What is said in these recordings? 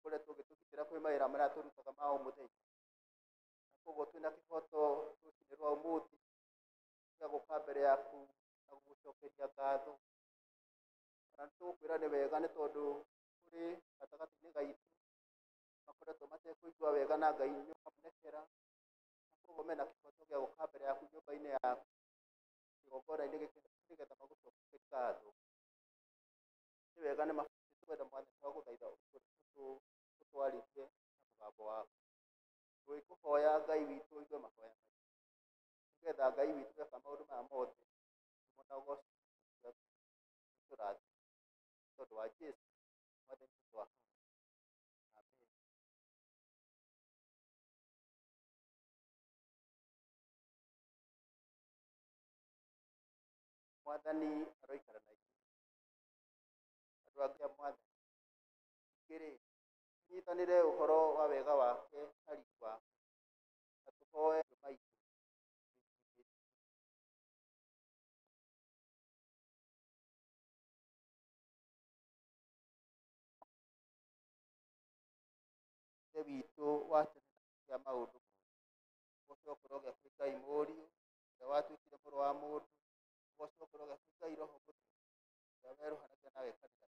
Ũkoretwo ũgĩtũgitĩra kwĩ mawĩra marĩa tũrutaga ma o mũthenya. Na koguo twĩna kĩhoto rũcinĩ rwa ũmũthĩ gĩa gũka mbere yaku na gũgũcokeria ngatho. Na nĩtũgũkwĩra nĩ wega nĩ tondũ kũrĩ gatagatĩ-inĩ gaitũ makoretwo matekũigua wega na Ngai nĩ ũkamonekera. Na koguo mena kĩhoto gĩa gũka mbere yaku nyũmba-inĩ yaku kĩgongona-inĩ gĩkĩ nĩgetha magũcokerie ngatho. Nĩ wega nĩ twenda Mwathani twagũthaitha ũtwarĩrie na mũgambo waku. Tũgĩkũhoya Ngai witũ ũigue mahoya maitũ, nĩgetha Ngai witũ weka maũndũ maya mothe na ũgoci tũrathime tondũ wa Jesu Mwathani witũ twahoya. Amen. Mwathani aroikara na inyuĩ. Andũ a Ngai Mwathani ningĩ-rĩ, tũnyitanĩre ũhoro wa wega wake na riri wake, na tũhoe maitũ. Ithe witũ wa tene kĩa maũndũ mothe. Ũgoco ũkorwo gĩa kwĩ Ngai Mũriũ, ũrĩa watuĩkire mũrũ wa mũndũ. Ũgoco ũkorwo gĩa kwĩ Ngai Roho Mũtheru, ũrĩa werũhanagia na agekanĩra.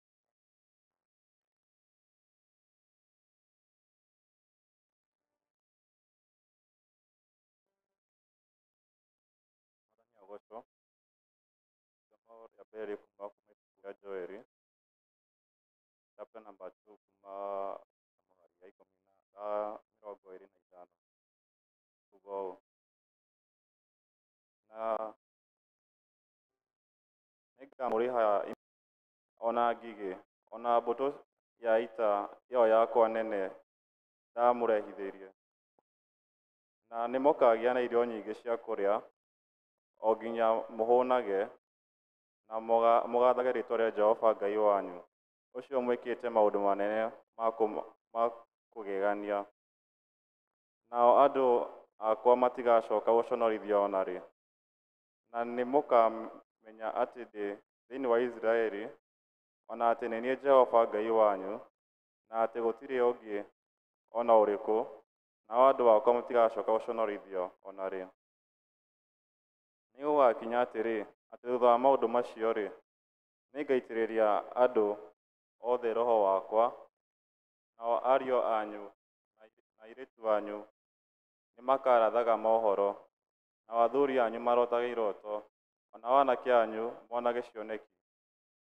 Mwathani agocwo. Isomo rĩa mbere rĩkuuma kuma ibuku rĩa Joeli chapter number 2 kuma mũhari ya ikũmi na 25 kuga ũũ, na nĩngamũrĩha ona ngigĩ ona mbũtũ ya ita ĩyo yakwa nene ndamũrehithĩirie, na nĩmũkagĩa na irio nyingĩ cia kũrĩa o nginya mũhũnage, na mũgathage rĩĩtwa rĩa Jehova Ngai wanyu, ũcio mwĩkĩte maũndũ manene ma kũgegania. Nao andũ akwa matigacoka gũconorithio o na rĩ. Na nĩmũkamenya atĩ ndĩ thĩinĩ wa Isiraeli, o na atĩ nĩ niĩ Jehova Ngai wanyu, na atĩ gũtirĩ ũngĩ o na ũrĩkũ, nao andũ akwa matigacoka gũconorithio o na rĩ. Nĩgũgakinya atĩrĩ, atĩ thutha wa maũndũ macio-rĩ, nĩngaitĩrĩria andũ othe Roho wakwa, nao ariũ anyu na airĩtu anyu nĩmakarathaga mohoro, nao athuri anyu marotage iroto, o nao aanake anyu monage cioneki.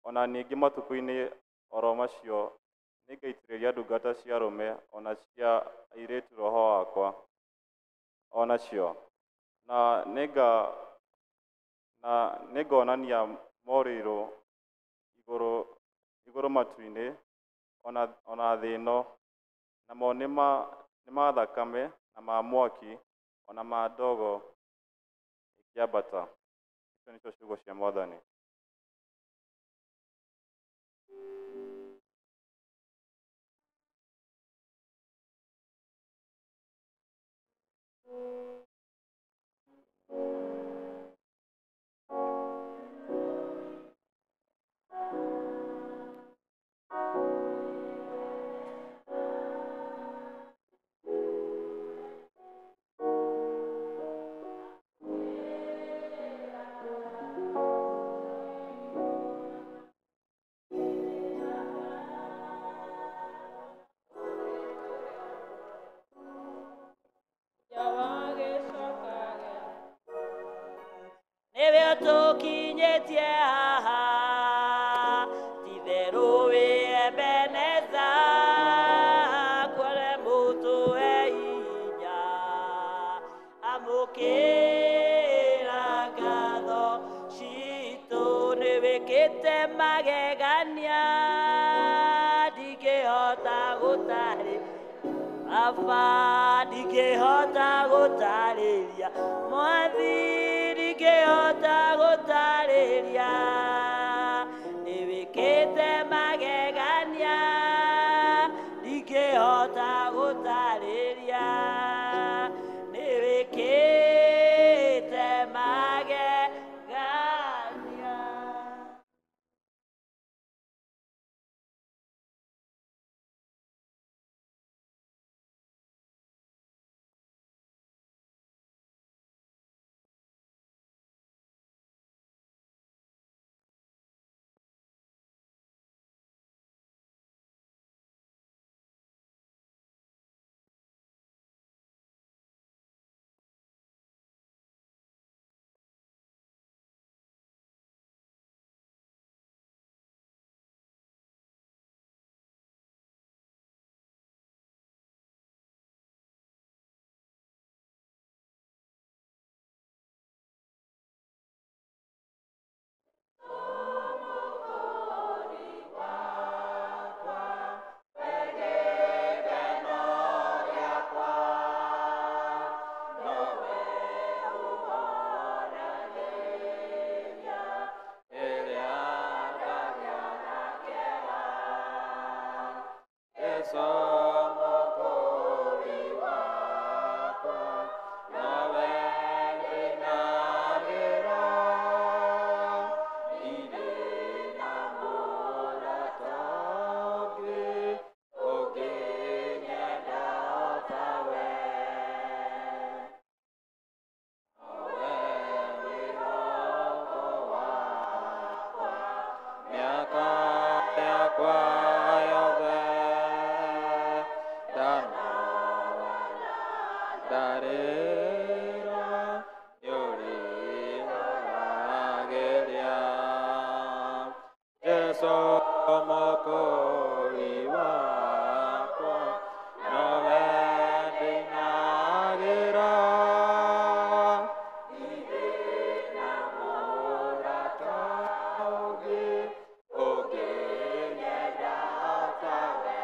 O na ningĩ matukũ-inĩ oro macio nĩngaitĩrĩria ndungata cia arũme o na cia airĩtu Roho wakwa o nacio, na nĩngonania morirũ igũrũ matu-inĩ o na thĩ ĩno, namo nĩ ma thakame na ma mwaki o na ma ndogo ĩkĩambata. Icio nĩcio ciugo cia Mwathani. Nĩwe ũtũkinyĩtie haha, ti-itherũ wĩ Ebeneza, kware mũtũhe hinya. Amũkĩra ngatho citũ, nĩwĩkĩte magegania, ndingĩhota gũtarĩ Baba, ndingĩhota gũtarĩria, Mwathi, ndingĩhota gũtarĩria, nĩwĩkĩte magegania, ndingĩhota gũtarĩria, nĩwĩkĩte magegania. Jesu Mũkũũri wakwa, nowe ndĩnagĩra. Ndirĩ na mũrata ũngĩ ũngĩnyenda o tawe. Nowe mwĩhoko wakwa, mĩaka yakwa yothe ndarĩra nĩũrĩhoragĩria. Jesu Mũkũũri wakwa, nowe ndĩnagĩra. Ndirĩ na mũrata ũngĩ ũngĩnyenda o tawe.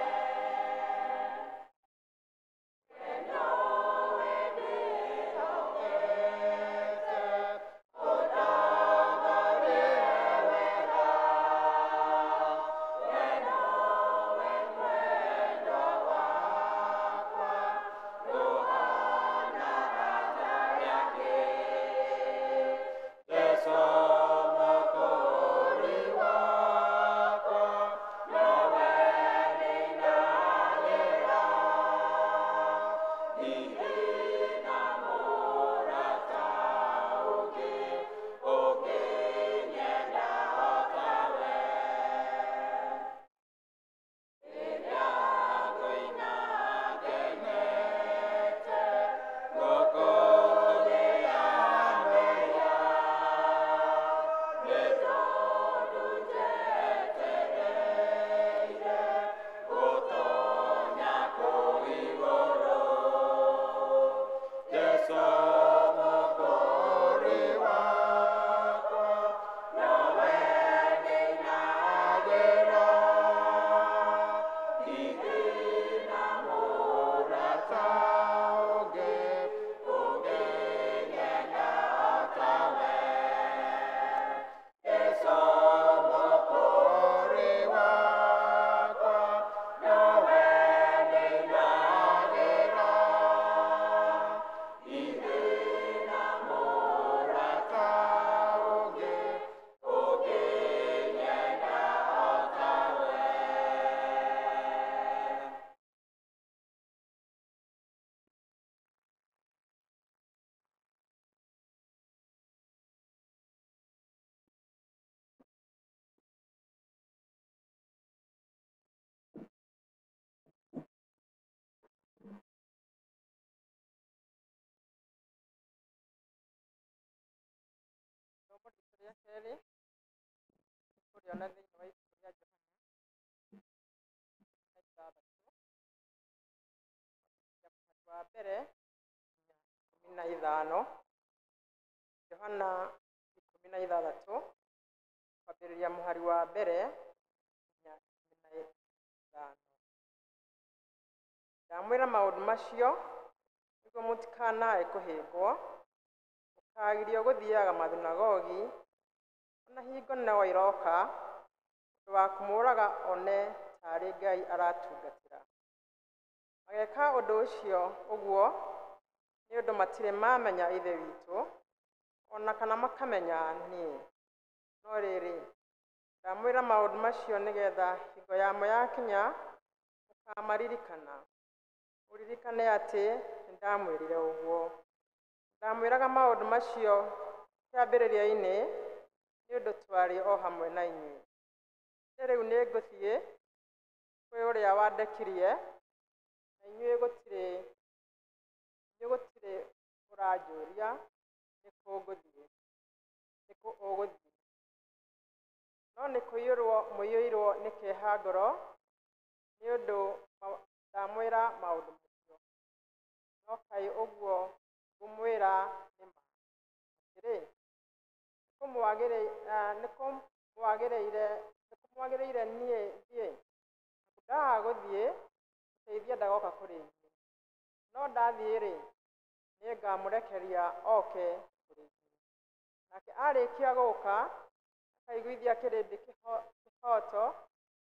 Jesu Mũkũũri wakwa, nowe ndĩnagĩra. Ndirĩ na mũrata ũngĩ ũngĩnyenda o tawe. Rĩrĩa ngũina ngenete, ngũkũrĩra mehia, nĩ tondũ njetereire gũtonya kũu igũrũ. Jesu Mũkũũri wakwa, nowe ndĩnagĩra. Ndirĩ na mũrata ũngĩ ũngĩnyenda o tawe. Jesu Mũkũũri wakwa, nowe ndĩnagĩra. Ndirĩ na mũrata ũngĩ ũngĩnyenda o tawe. Ithomo ritũ rĩa kerĩ tũkũrĩona thĩinĩ wa ibuku rĩa Johana 16 mũhari wa mbere nginya 15. Johana 16 kwambĩrĩria mũhari wa mbere nginya 15. Ndamwĩra maũndũ macio nĩguo mũtikanae kũhĩngwo. Mũkagirio gũthiaga mathunagogi, ona hingo no ĩroka mũndũ wa kũmũũraga one taarĩ Ngai aratungatĩra. Mageeka ũndũ ũcio ũguo nĩ ũndũ matirĩ mamenya Ithe witũ, ona kana makamenya niĩ. No rĩrĩ, ndamwĩra maũndũ macio nĩgetha hingo yamo yakinya mũkamaririkana. Mũririkane atĩ nĩndamwĩrire ũguo. Ndamwĩraga maũndũ macio kĩambĩrĩria-inĩ nĩ ũndũ twarĩ o hamwe na inyuĩ. Ĩndĩ rĩu nĩngũthiĩ kwĩ ũrĩa wandekirie, na inyuĩ gũtirĩ ũranjũria nĩ kũ ngũthiĩ, nĩ kũ ũgũthiĩ. No nĩ kũiyũrwo mũiyũirwo nĩ kĩeha ngoro nĩ ũndũ ndamwĩra maũndũ macio. No kaĩ ũguo ngũmwĩra nĩ ma, atĩrĩ, nĩkũmwagĩrĩire niĩ thiĩ. Ndaga gũthiĩ, mũteithia ndagoka kũrĩ inyuĩ. No ndathiĩ-rĩ, nĩngamũrekeria oke kũrĩ inyuĩ. Nake arĩkia gũka, akaiguithia kĩrĩndĩ kĩhooto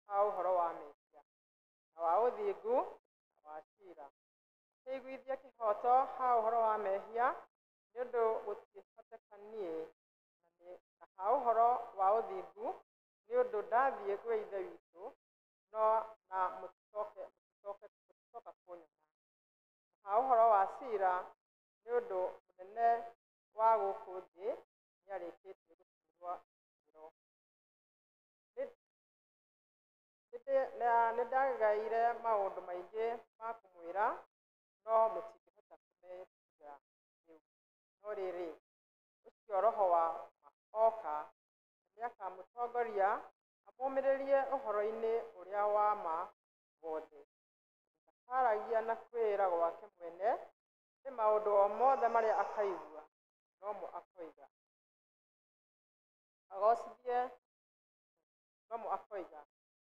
ha ũhoro wa mehia, na wa ũthingu, na wa ciira. Akĩiguithie kĩhooto ha ũhoro wa mehia, nĩ ũndũ gũtingĩhoteka niĩ, na ha ũhoro wa ũthingu, nĩ ũndũ ndathiĩ kwĩ Ithe witũ, no na mũticoka kũnyona. Na ha ũhoro wa ciira, nĩ ũndũ mũnene wa gũkũ thĩ nĩarĩkĩtie gũtuĩrwo ituĩro. Nĩndagaire maũndũ maingĩ ma kũmwĩra, no mũtingĩhota kũmetĩkĩra rĩu. No rĩrĩ, ũcio Roho wa ma oka, nĩakamũtongoria amũũmĩrĩrie ũhoro-inĩ ũrĩa wa ma wothe. Ndakaragia na kwĩĩra gwake mwene, nĩ maũndũ o mothe marĩa akaigua, nomo akoiga. Agocithie, nomo akoiga.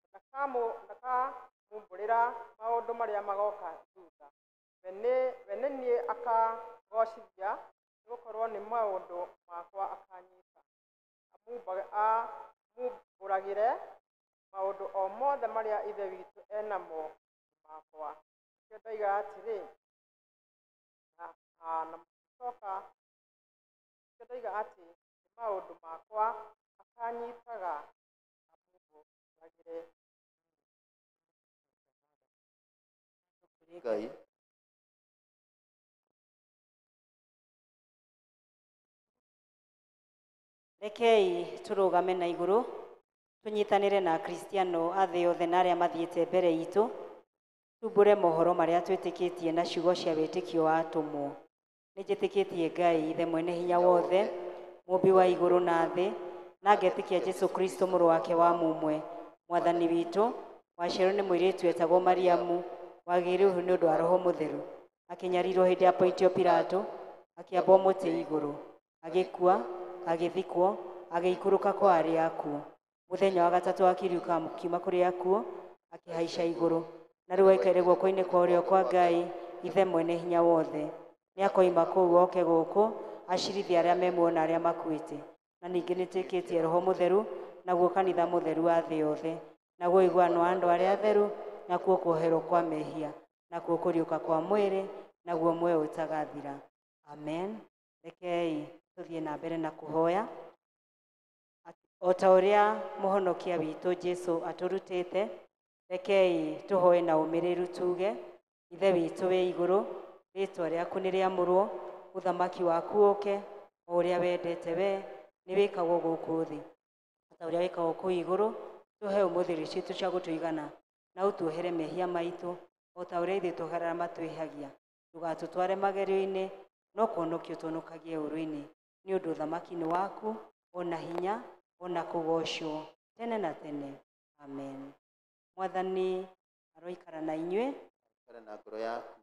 Ndakamumbũrĩra maũndũ marĩa magoka thutha. We nĩ niĩ akagocithia, nĩgũkorwo nĩ maũndũ makwa akanyita. Amumbũragĩre maũndũ o mothe marĩa Ithe witũ enamo nĩ makwa. Nĩkĩo ndoiga atĩrĩ, na mũticoka, nĩkĩo ndoiga atĩ nĩ maũndũ makwa akanyitaga amumbũragĩre. Ngai. Rekei tũrũgame na igũrũ tũnyitanĩre na Akristiano a thĩ yothe na arĩa mathiĩte mbere itũ, tumbũre mohoro marĩa twĩtĩkĩtie na ciugo cia wĩtĩkio wa atũmwo. Nĩnjĩtĩkĩtie Ngai Ithe mwene hinya wothe, mũmbi wa igũrũ na thĩ, na ngetĩkia Jesũ Kristo mũrũ wake wa mũmwe, Mwathani witũ, waciarirwo nĩ mũirĩtu etagwo Mariamu, wagĩrĩirwo nĩ ũndũ wa Roho Mũtheru, akĩnyarirwo hĩndĩ ya Pontio Pilato, akĩambwo mũtĩ igũrũ, agĩkua, agĩthikwo, agĩikũrũka kwa arĩa akuũ. Mũthenya wa gatatũ akĩriũka akiuma kũrĩ akuũ, akĩhaica igũrũ, na rĩu aikaire guoko-inĩ kwa ũrĩo kwa Ngai Ithe mwene hinya wothe. Nĩakoima kũu oke gũkũ acirithie arĩa me muoyo na arĩa makuĩte. Na ningĩ nĩtĩkĩtie Roho Mũtheru, naguo kanitha mũtheru wa thĩ yothe, naguo ũiguano wa andũ arĩa atheru, nakuo kuoherwo kwa mehia, nakuo kũriũka kwa mwĩrĩ, naguo muoyo ũtagathira. Amen. Rekei tũthiĩ na mbere na kũhoya. O ta ũrĩa mũhonokia witũ Jesũ atũrutĩte, rekei tũhoe na ũmĩrĩru tuge, Ithe witũ wĩ igũrũ, rĩĩtwa rĩaku nĩ rĩamũrwo, ũthamaki waku ũke, o ũrĩa wendete we, nĩ wĩkagwo gũkũ thĩ ta ũrĩa wĩkagwo kũu igũrũ. Tũhe ũmũthĩ irio ciitũ cia gũtũigana, na ũtuohere mehia maitũ, o ta ũrĩa ithuĩ tuoheraga arĩa matwĩhagia. Ndũgatũtware magerio-inĩ, no kũhonokia ũtũhonokagie ũũru-inĩ. Nĩ ũndũ ũthamaki nĩ waku, ona hinya, ona kũgoocwo tene na tene. Amen. Mwathani aroikara na inyuĩ. Aikare na ngoro yaku.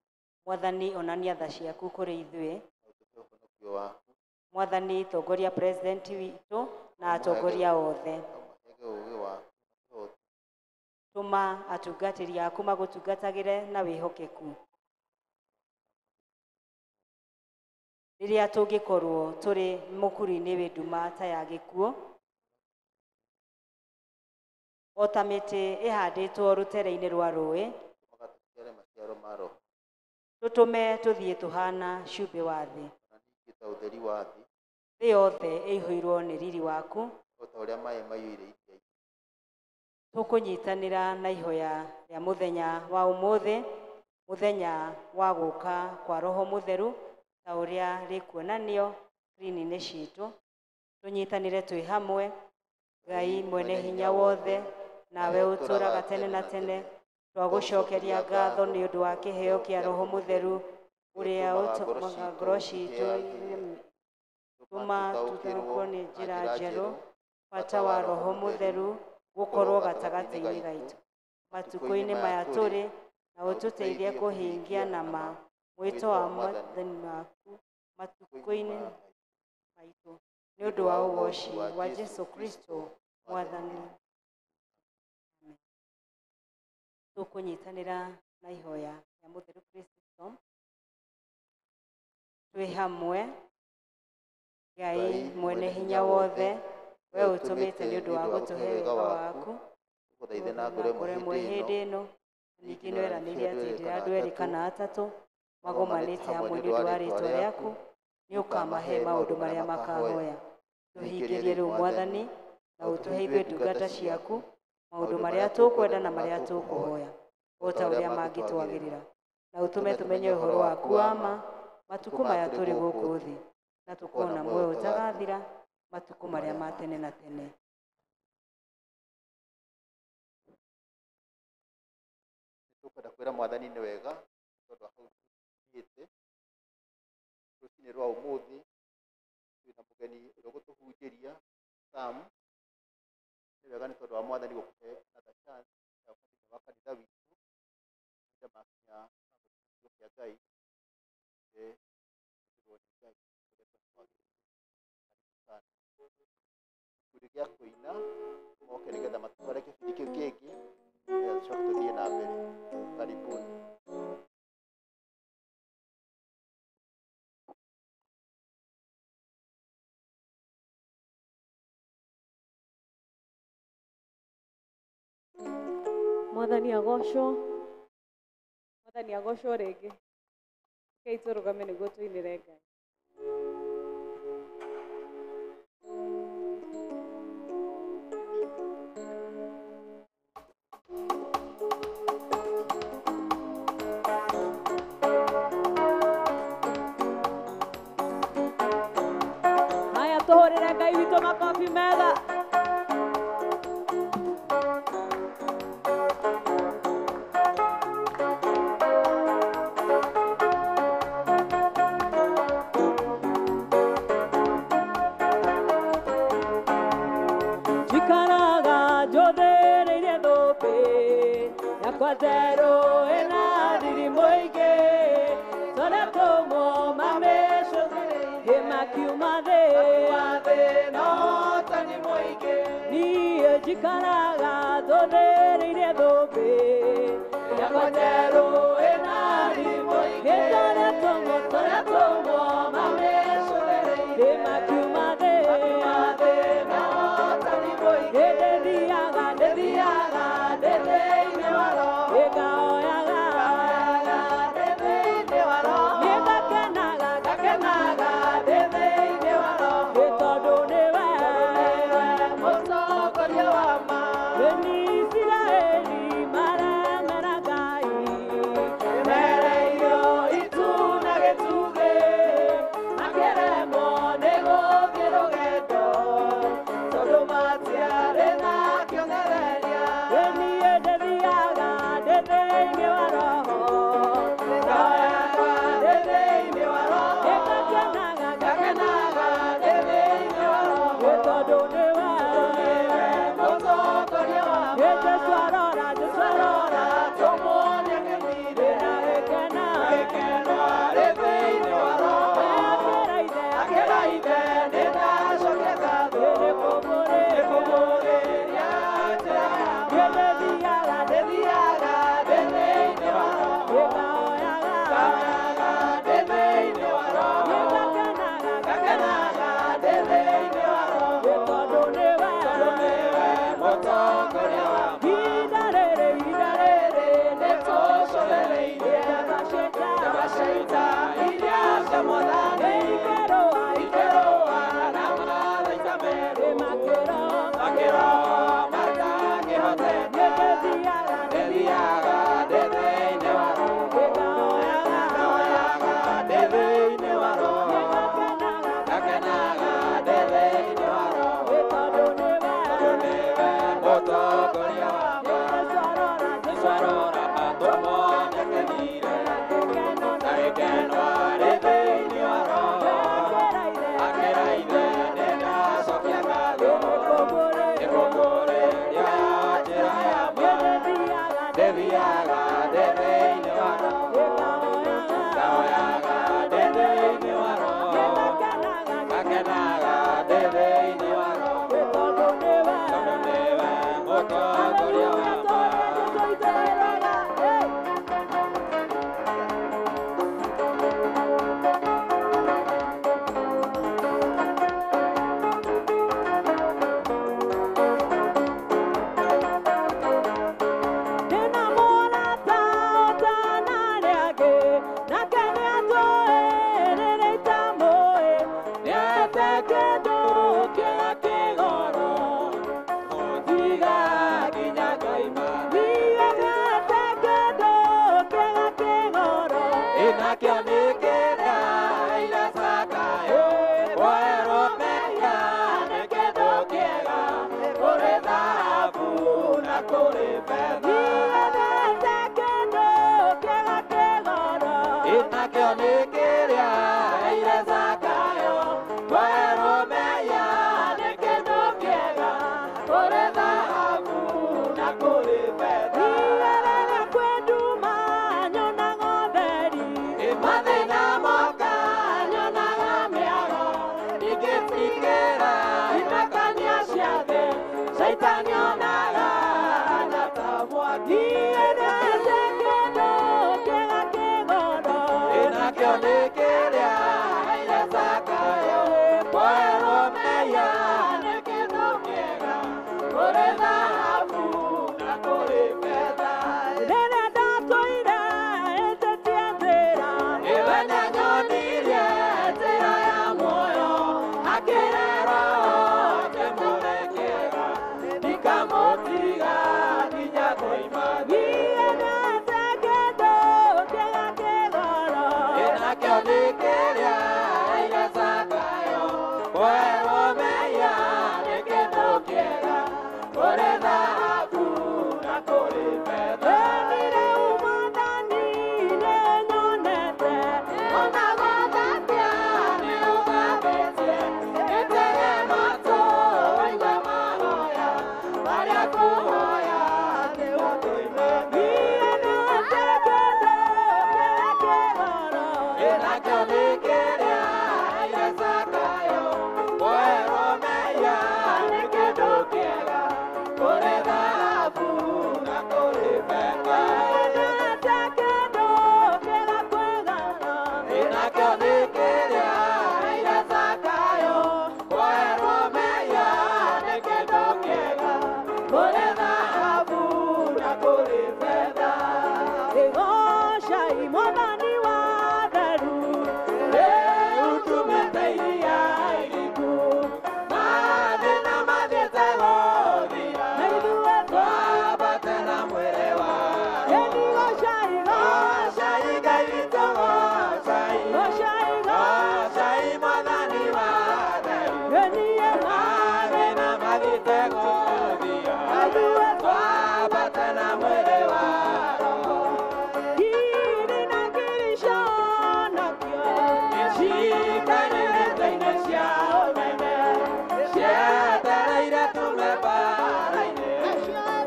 Mwathani onania tha ciaku kũrĩ ithuĩ. Na ũtũhe ũhonokio waku. Mwathani tongoria president witũ na atongoria othe. Ũmaheage ũũgĩ waku na kĩhooto. Tũma atungatĩri aku magũtungatagĩre na wĩhokeku. Rĩrĩa tũngĩkorwo tũrĩ mũkuru-inĩ wĩ nduma ta ya gĩkuũ, o ta mĩtĩ ĩhandĩtwo rũtere-inĩ rwa rũĩ, Tũmaga tũciare maciaro ma Roho. tũtũme tũthiĩ tũhana cumbĩ wa thĩ. Ona ningĩ ta ũtheri wa thĩ. Thĩ yothe ĩihũirwo nĩ riri waku. O ta ũrĩa maaĩ maiyũire iria. Tũkũnyitanĩra na ihoya rĩa mũthenya wa ũmũthĩ, mũthenya wa gũka kwa Roho Mũtheru, ta ũrĩa rĩkuonanio screen-inĩ citũ. Tũnyitanĩre twĩ hamwe. Ngai mwene hinya wothe, nawe ũtũũraga tene na tene, twagũcokeria ngatho nĩ ũndũ wa kĩheo kĩa Roho Mũtheru ũrĩa ũtũmaga ngoro citũ tũma tũtaũkĩrwo nĩ njĩra njerũ bata wa Roho Mũtheru gũkorwo gatagatĩ-inĩ gaitũ matukũ-inĩ maya tũrĩ, na ũtũteithie kũhingia na ma mwĩto wa Mwathani waku matukũ-inĩ maitũ, nĩ ũndũ wa ũgoci wa Jesũ Kristo Mwathani. Tũkũnyitanĩra na ihoya rĩa Mũtheru Kristo twĩ hamwe. Ngai mwene hinya wothe, we ũtũmĩte nĩ ũndũ wa gũtũhe wega waku, Tũgũthaithe na ngoro ngoro ĩmwe ĩmwe hĩndĩ hĩndĩ ĩno, ĩno Ningĩ nĩweranĩire atĩ hĩndĩ ĩrĩa andũ erĩ kana atatũ magomanĩte hamwe nĩ ũndũ wa rĩĩtwa rĩaku, nĩ ũkamahe maũndũ marĩa makahoya. Tũhingĩrie rĩu Mwathani, na ũtũhe ithuĩ ndungata ciaku maũndũ marĩa tũkwenda na marĩa tũkũhoya, o ta ũrĩa mangĩtwagĩrĩra, na ũtũme tũmenye ũhoro waku wa ma matukũ maya tũrĩ gũkũ thĩ, na tũkona muoyo ũtagathira matukũ marĩa ma tene na tene. Tũkwenda kwĩra Mwathani nĩ wega tondũ hau tũthiĩte rũcinĩ rwa ũmũthĩ twĩna mũgeni ũrĩa ũgũtũhunjĩria Sam. Nĩ wega nĩ tondũ wa Mwathani gũkũhe another chance ya gũka thĩinĩ wa kanitha witũ mahinda makinya ma gũtũhe kĩa Ngai kũhũthĩrwo nĩ Ngai ũrĩa twagĩrĩire. Karibu sana. Gĩkundi gĩa kũina moke nĩgetha matware kĩbindi kĩu kĩngĩ nĩgetha tũcoke tũthiĩ na mbere. Karibuni. Mwathani agocwo, Mwathani agocwo rĩngĩ. Rekei tũrũgame nĩguo tũinĩre Ngai. Haya, tũhũrĩre Ngai witũ makobi mega. Njikaraga njũthĩrĩirie thũmbĩ yakwa njerũ ĩna riri mũingĩ, tũrĩa tũmwo mamĩcũthĩrĩirie makiuma thĩ niĩ njikaraga njũthĩrĩirie thũmbĩ yakwa njerũ ĩna riri mũingĩ, tũrĩa tũmwo tũrĩa tũmwo mamĩcũthĩrĩirie makiuma thĩ ndĩthiaga ndĩthiaga ndĩ thĩinĩ wa roho ngaoyaga niĩ ngakenaga ngakenaga ndĩ thĩinĩ wa roho nĩ tondũ nĩwe mũtongoria wa ma. Nĩ Isiraeli maremera Ngai Ĩnakĩo nĩ kĩrĩa heire Zakayo. Kwerwo mehia nĩ kĩndũ kĩega kũrĩ thahabu na kũrĩ betha. Rĩrĩa kwĩ nduma nyonaga ũtheri. Mathĩna moka nyonaga mĩago. Ndingĩtigĩra imakania cia thĩ. Caitani onaga na ta mwaki. Niĩ kĩndũ kĩega kĩgoro. Ĩnakĩo nĩ kĩrĩa heire Zakayo. Kwerwo mehia nĩ kĩndũ kĩega kũrĩ thahabu na kũrĩ betha. Rĩrĩa ndatũire ĩtĩtie njĩra. Iwe nĩanyonirie njĩra ya muoyo, akĩrerwo ndĩmũrekera, ndikamũtiga nginya ngoima thĩ. Niĩ ndete kĩndũ kĩega kĩgoro. Ĩnakĩo nĩ kĩrĩa heire Zakayo, kwerwo mehia nĩ kĩndũ kĩega kũrĩ thahabu na kũrĩ betha. Ĩni rĩu Mwathani nĩnyonete. Ona gũthambia nĩ ũthambĩtie, ĩtege matũ ũigue mahoya, marĩa ngũhoya nĩguo tũime thĩ. Niĩ ndete kĩndũ kĩega kĩgoro. Ĩnakĩo nĩ kĩrĩa heire Zakayo, kwerwo mehia nĩ kĩndũ kĩega kũrĩ thahabu na kũrĩ betha. Ndete kĩndũ kĩega kĩgoro. Ĩnakĩo nĩ kĩrĩa heire Zakayo, kwerwo mehia nĩ kĩndũ kĩega kũrĩ thahabu na kũrĩ betha. Ĩgocai Mwathani wa theru. Rĩu tumĩte iria iriku, mathĩna mathiĩte gũthira, Na ithuĩ twambate na mwĩrĩ wa Ĩni gocai, Gocai Ngai witũ, gocai, gocai, gocai Mwathani wa theru. Ĩni Mathĩna mathiĩte gũthira, na ithuĩ twambate na mwĩrĩ wa Roho. ngiri na ngiri cionokio. Nĩciikarĩte-inĩ cia ũnene, cietereire tume mbaara-inĩ,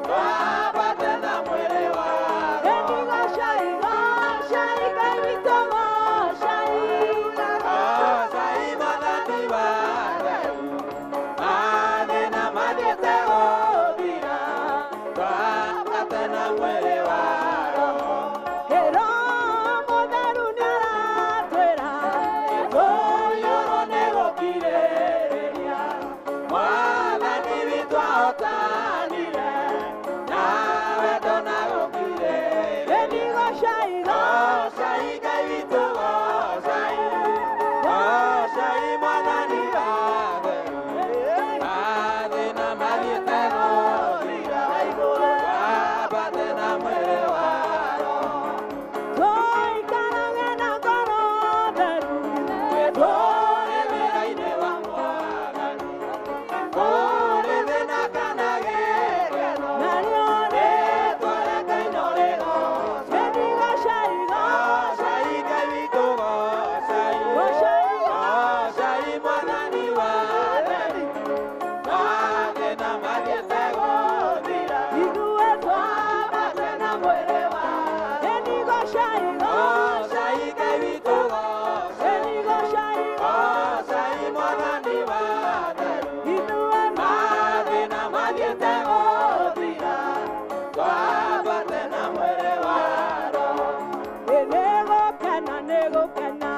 twambate na mwĩrĩ wa Ĩni Roho. gocai, gocai Ngai witũ, gocai. Gocai Mwathani wa theru, mathĩna mathiĩte gũthira, twambate na mwĩrĩ wa Roho. Roho Mũtheru nĩaratwĩra. Tũiyũrwo nĩ gũkirĩrĩria, Mwathani witũ ahotanire, nawe ndona gũkirĩrĩria. Ĩni gocai, Gocai Ngai witũ, gocai, gocai Mwathani wa theru, mathĩna mathiĩte gũthira, twambate na mwĩrĩ wa Roho. tũikarage na ngoro theru. Tũrĩ wĩra-inĩ wa Mwathani, kũrĩ thĩna kana gĩkeno, Narĩo rĩĩtwa rĩa Ngai no rĩgoocwo. Ĩni gocai, Gocai Ngai witũ, gocai, gocai, gocai Mwathani wa theru, mathĩna mathiĩte gũthira, ithuĩ twambate na mwĩrĩ wa Ĩni gocai, Gocai Ngai witũ, gocai, ĩni gocai, gocai Mwathani wa theru. ithuĩ Mathĩna mathiĩte gũthira, twambate na mwĩrĩ wa Roho. Nĩgũkena, nĩgũkena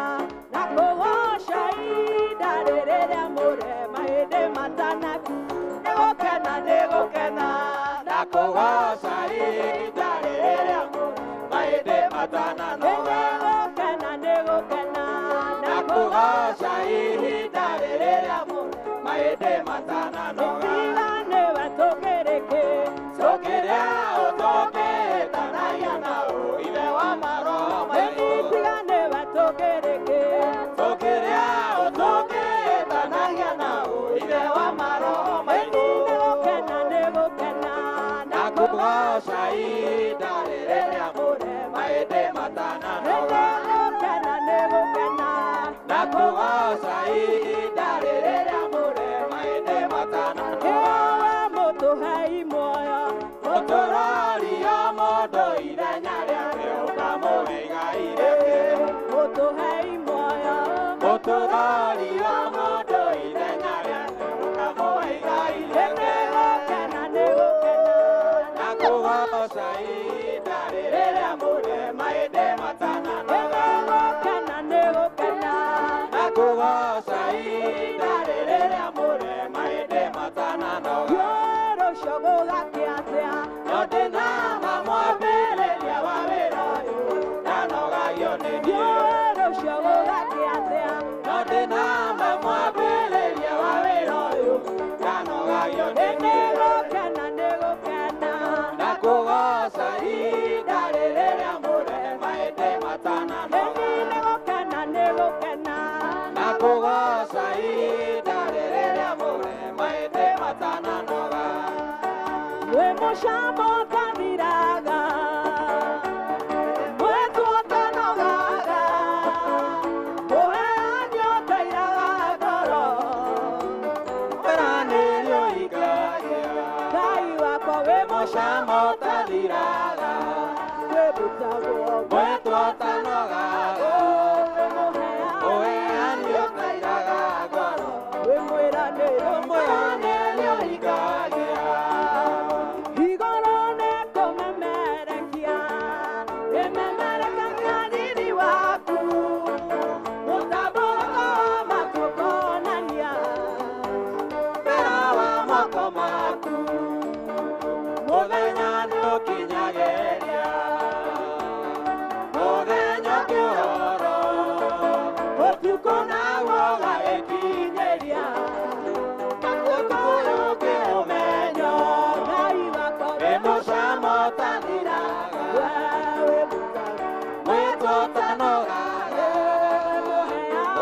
na kũgoca ihinda rĩrĩa mũrema hĩndĩ matanaku. Nĩgũkena, nĩgũkena na kũgoca ihinda rĩrĩa mahĩndĩ matananoga. Nĩgũkena, nĩgũkena Na na kũgoca ihinda rĩrĩa mahĩndĩ matananoga. kũgoca nĩwe tũkĩrĩkĩ. Tũkĩrĩa ũtũkĩtanagia na Ithe wa maroho maitũ. Ĩni tiga nĩwe tũkĩrĩkĩ. Tũkĩrĩa ũtũkĩtanagia na Ithe wa maroho Ĩni maitũ. nĩgũkena, nĩgũkena Na kũgoca ihinda rĩrĩa mahĩndĩ matananoga. Nĩgũkena, nĩ niĩ. Rũciũ gũgakĩa atĩa? No ndĩna ma mwambĩrĩria wa wĩra ũyũ ndanogagio nĩ niĩ. Nĩgũkena, nĩgũkena. Na kũgoca ihinda rĩrĩ rĩamũre maĩndĩ matananoga. Nĩgũkena, nĩgũkena. Na kũgoca ihinda rĩrĩ rĩamũre maĩndĩ matananoga. Wĩ mũcamo ũtathiraga, mwĩtwo ũtanogaga, mũheani ũtairaga ngoro. Mwĩranĩri ũhingagia. Ngai wakwa wĩ Mũcamo ũtathiraga, wĩrutagwo mwĩtwo ũtanogaga, wĩ mũheani ũheani ũtairaga ngoro. wĩ mwĩranĩri Mwĩranĩri ũhingagia. Igũrũ nĩkũmemerekia, rĩmemerekagia riri waku, mũtambũrũko wa matu ũkonania Wĩra wa moko maku mũthenya nĩũkinyagĩria, mũthenya ũngĩ ũhoro ũtukũ naguo ũgagĩkinyĩria, ũtukũ ũyũ ũngĩ ũmenyo Ngai wakwa wĩ mũcamo ũtathiraga, wĩ mũtaro, mwĩtwo ũtanogaga,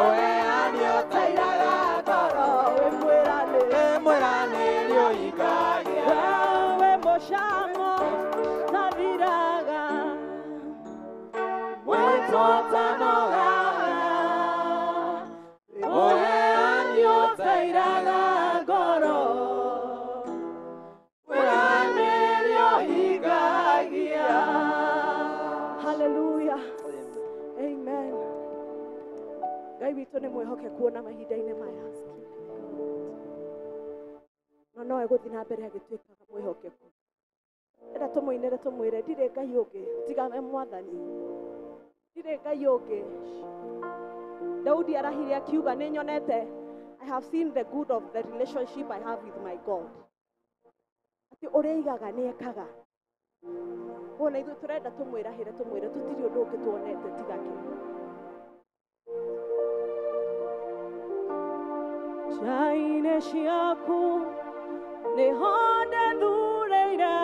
ũheani ũtairaga ngoro, wĩ mwĩranĩri, wĩ mwĩranĩri ũhingagia. wĩ mũcamo ũtathiraga, Mwĩtwo ũtanogaga, ũheani ũtairaga ngoro, mwĩranĩri ũhingagia. Hallelujah. Amen. Ngai witũ nĩ mwĩhokeku ona mahinda-inĩ maya no no egũthiĩ na mbere agĩtuĩkaga mwĩhokeku. Enda tũmũinĩre tũmwĩre ndirĩ Ngai ũngĩ tiga we Mwathani, ndirĩ Ngai ũngĩ. Daudi arahire akiuga nĩ nyonete, I have seen the good of the relationship I have with my God. Atĩ ũrĩa aigaga nĩ ekaga. Ona ithuĩ tũrenda tũmwĩrahĩre tũmwĩre tũtirĩ ũndũ ũngĩ tuonete tiga kĩ. Nja-inĩ ciaku nĩho ndethurĩire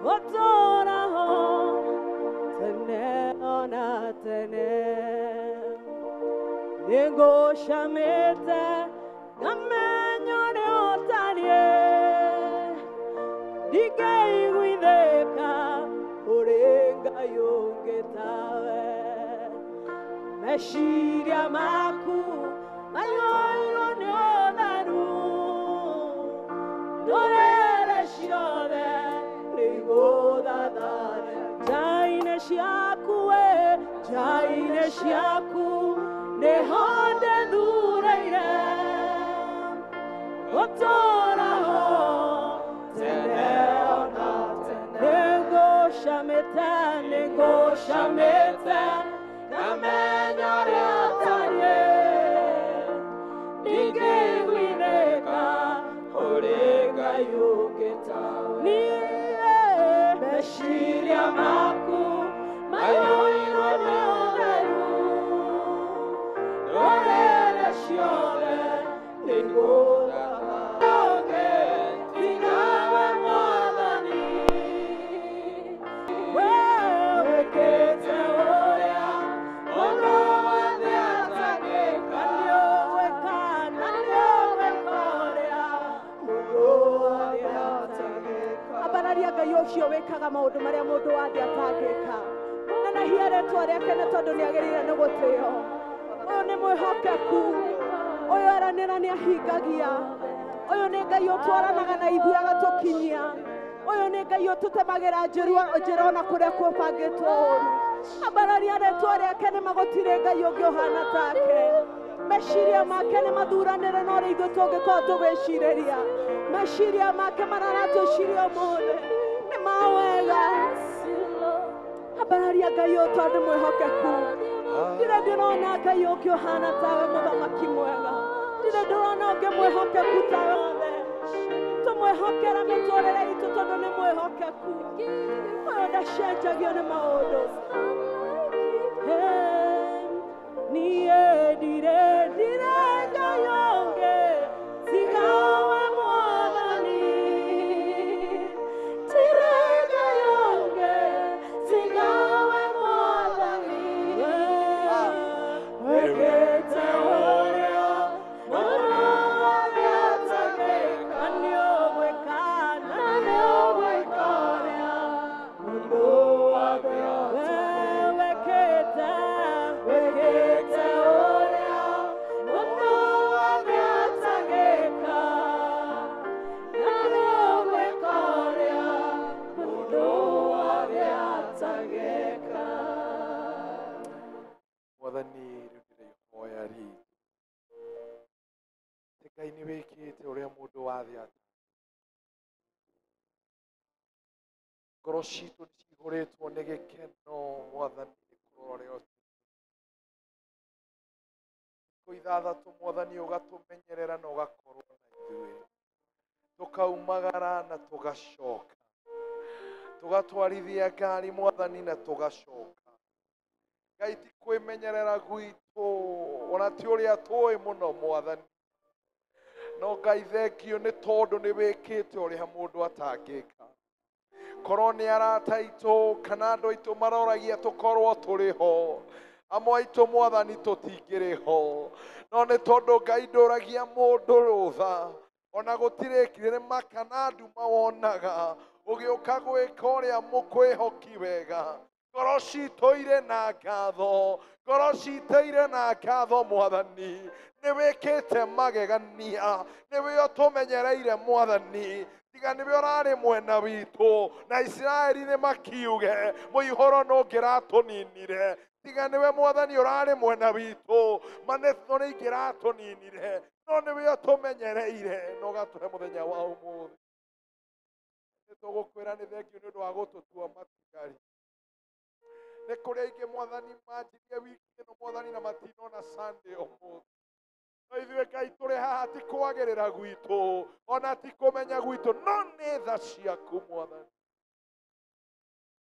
gũtũũra ho tene ona tene. Nĩngũcamĩte ngamenya ũrĩa ũtariĩ, ndingĩiguithĩka ũrĩ Ngai ũngĩ tawe. Meciria maku maiyũirwo nĩ ũtheru, ndũrĩrĩ ciothe nĩigũthathare. Nja-inĩ ciaku we, nja-inĩ ciaku nĩho ndethurĩire gũtũũra ho tene ona tene. Nĩngũcamĩte, nĩngũcamĩte Ngamenya ũrĩa ũtariĩ, ndingĩiguithĩka ũrĩ Ngai ũngĩ tawe. Niĩ Meciria maku maiyũirwo nĩ ũtheru, ndũrĩrĩ ciothe nĩigũthathare. Ũngĩ tiga we Mwathani, we wĩkĩte ũrĩa mũndũ wothe atangĩka. nĩũgwĩka na nĩũgwĩka ũrĩa Mũndũ wothe atangĩka. Ambararia Ngai ũcio wĩkaga maũndũ marĩa mũndũ wa thĩ atangĩka. Nenehia rĩtwa rĩake nĩ tondũ nĩagĩrĩire nĩ gũtĩo. Ũyũ nĩ mwĩhokeku, ũyũ eranĩra nĩ ahingagia, ũyũ nĩ Ngai ũtwaranaga na ithuĩ agatũkinyia, ũyũ nĩ Ngai ũtũtemagĩra njĩra ona kũrĩa kũbangĩtwo ũru. Ambararia rĩtwa rĩake nĩ magũtirĩ Ngai ũngĩ ũhana take. Meciria make nĩ mathuranĩre na ũrĩa ithuĩ tũngĩkorwo tũgwĩcirĩria. Meciria make marĩa aratwĩciria ũmũthĩ nĩ ma wega. Ambararia Ngai ũyũ tondũ nĩ mwĩhokeku. Ndirĩ ndĩrona Ngai ũngĩ ũhana tawe, mũthamaki mwega. Ndirĩ ndĩrona ũngĩ mwĩhokeku tawe othe. Tũmwĩhokere mĩtũrĩre itũ tondũ nĩ mwĩhokeku. Ũyũ ndacenjagio nĩ maũndũ. Niĩ ndirĩ ndirĩ Ngai ũngĩ tiga we Mwathani. Ndirĩ Ngai ũngĩ tiga we Mwathani. Wĩkĩte ũrĩa mũndũ wothe atangĩka, nĩũgwĩka na nĩũgwĩka ũrĩa mũndũ wothe atangĩka. Wĩkĩte ũrĩa mũndũ wothe atangĩka, na nĩũgwĩka ũrĩa mũndũ wothe atangĩka. Mwathani, rĩu ndĩraihoya rĩngĩ atĩ Ngai nĩ wĩkĩte ũrĩa mũndũ wa thĩ atangĩka. Ngoro citũ nĩ cihũrĩtwo nĩ gĩkeno, Mwathani, nĩ kũrora ũrĩa ũtũũrĩte. Thikũ ithathatũ, Mwathani, ũgatũmenyerera na ũgakorwo na ithuĩ, tũkaumagara na tũgacoka, tũgatwarithia ngari, Mwathani, na tũgacoka. Ngai, ti kwĩmenyerera gwitũ ona ti ũrĩa tũĩ mũno, Mwathani, no Ngai thengio nĩ tondũ nĩ wĩkĩte ũrĩa mũndũ atangĩka. Korwo nĩ arata aitũ kana andũ aitũ maroragia tũkorwo tũrĩ ho, amwe aitũ, Mwathani, tũtingĩrĩ ho, no nĩ tondũ Ngai ndũragia mũndũ rũtha, ona gũtirĩ kĩrĩma kana nduma wonaga ũgĩũka gwĩka ũrĩa mũkwĩhoki wega. Ngoro citũ irĩ na ngatho, ngoro citũ irĩ na ngatho, Mwathani, nĩ wĩkĩte magegania, nĩwe ũtũmenyereire, Mwathani, tiga nĩwe ũrarĩ mwena witũ na Isiraeli nĩ makiuge mũihũro no ũngĩratũninire. Tiga nĩwe, Mwathani, ũrarĩ mwena witũ, manĩto nĩ ingĩratũninire, no nĩwe ũtũmenyereire na ũgatũhe mũthenya wa ũmũthĩ. Nĩ tũgũkwĩra nĩ thengio nĩ ũndũ wa gũtũtua matigari. Nĩ kũrĩ aingĩ, Mwathani, manjirie wiki ĩno, Mwathani, na matinona Sunday ũmũthĩ, no ithuĩ, Ngai, tũrĩ haha ti kwagĩrĩra gwitũ ona ti kũmenya gwitũ, no nĩ tha ciaku, Mwathani.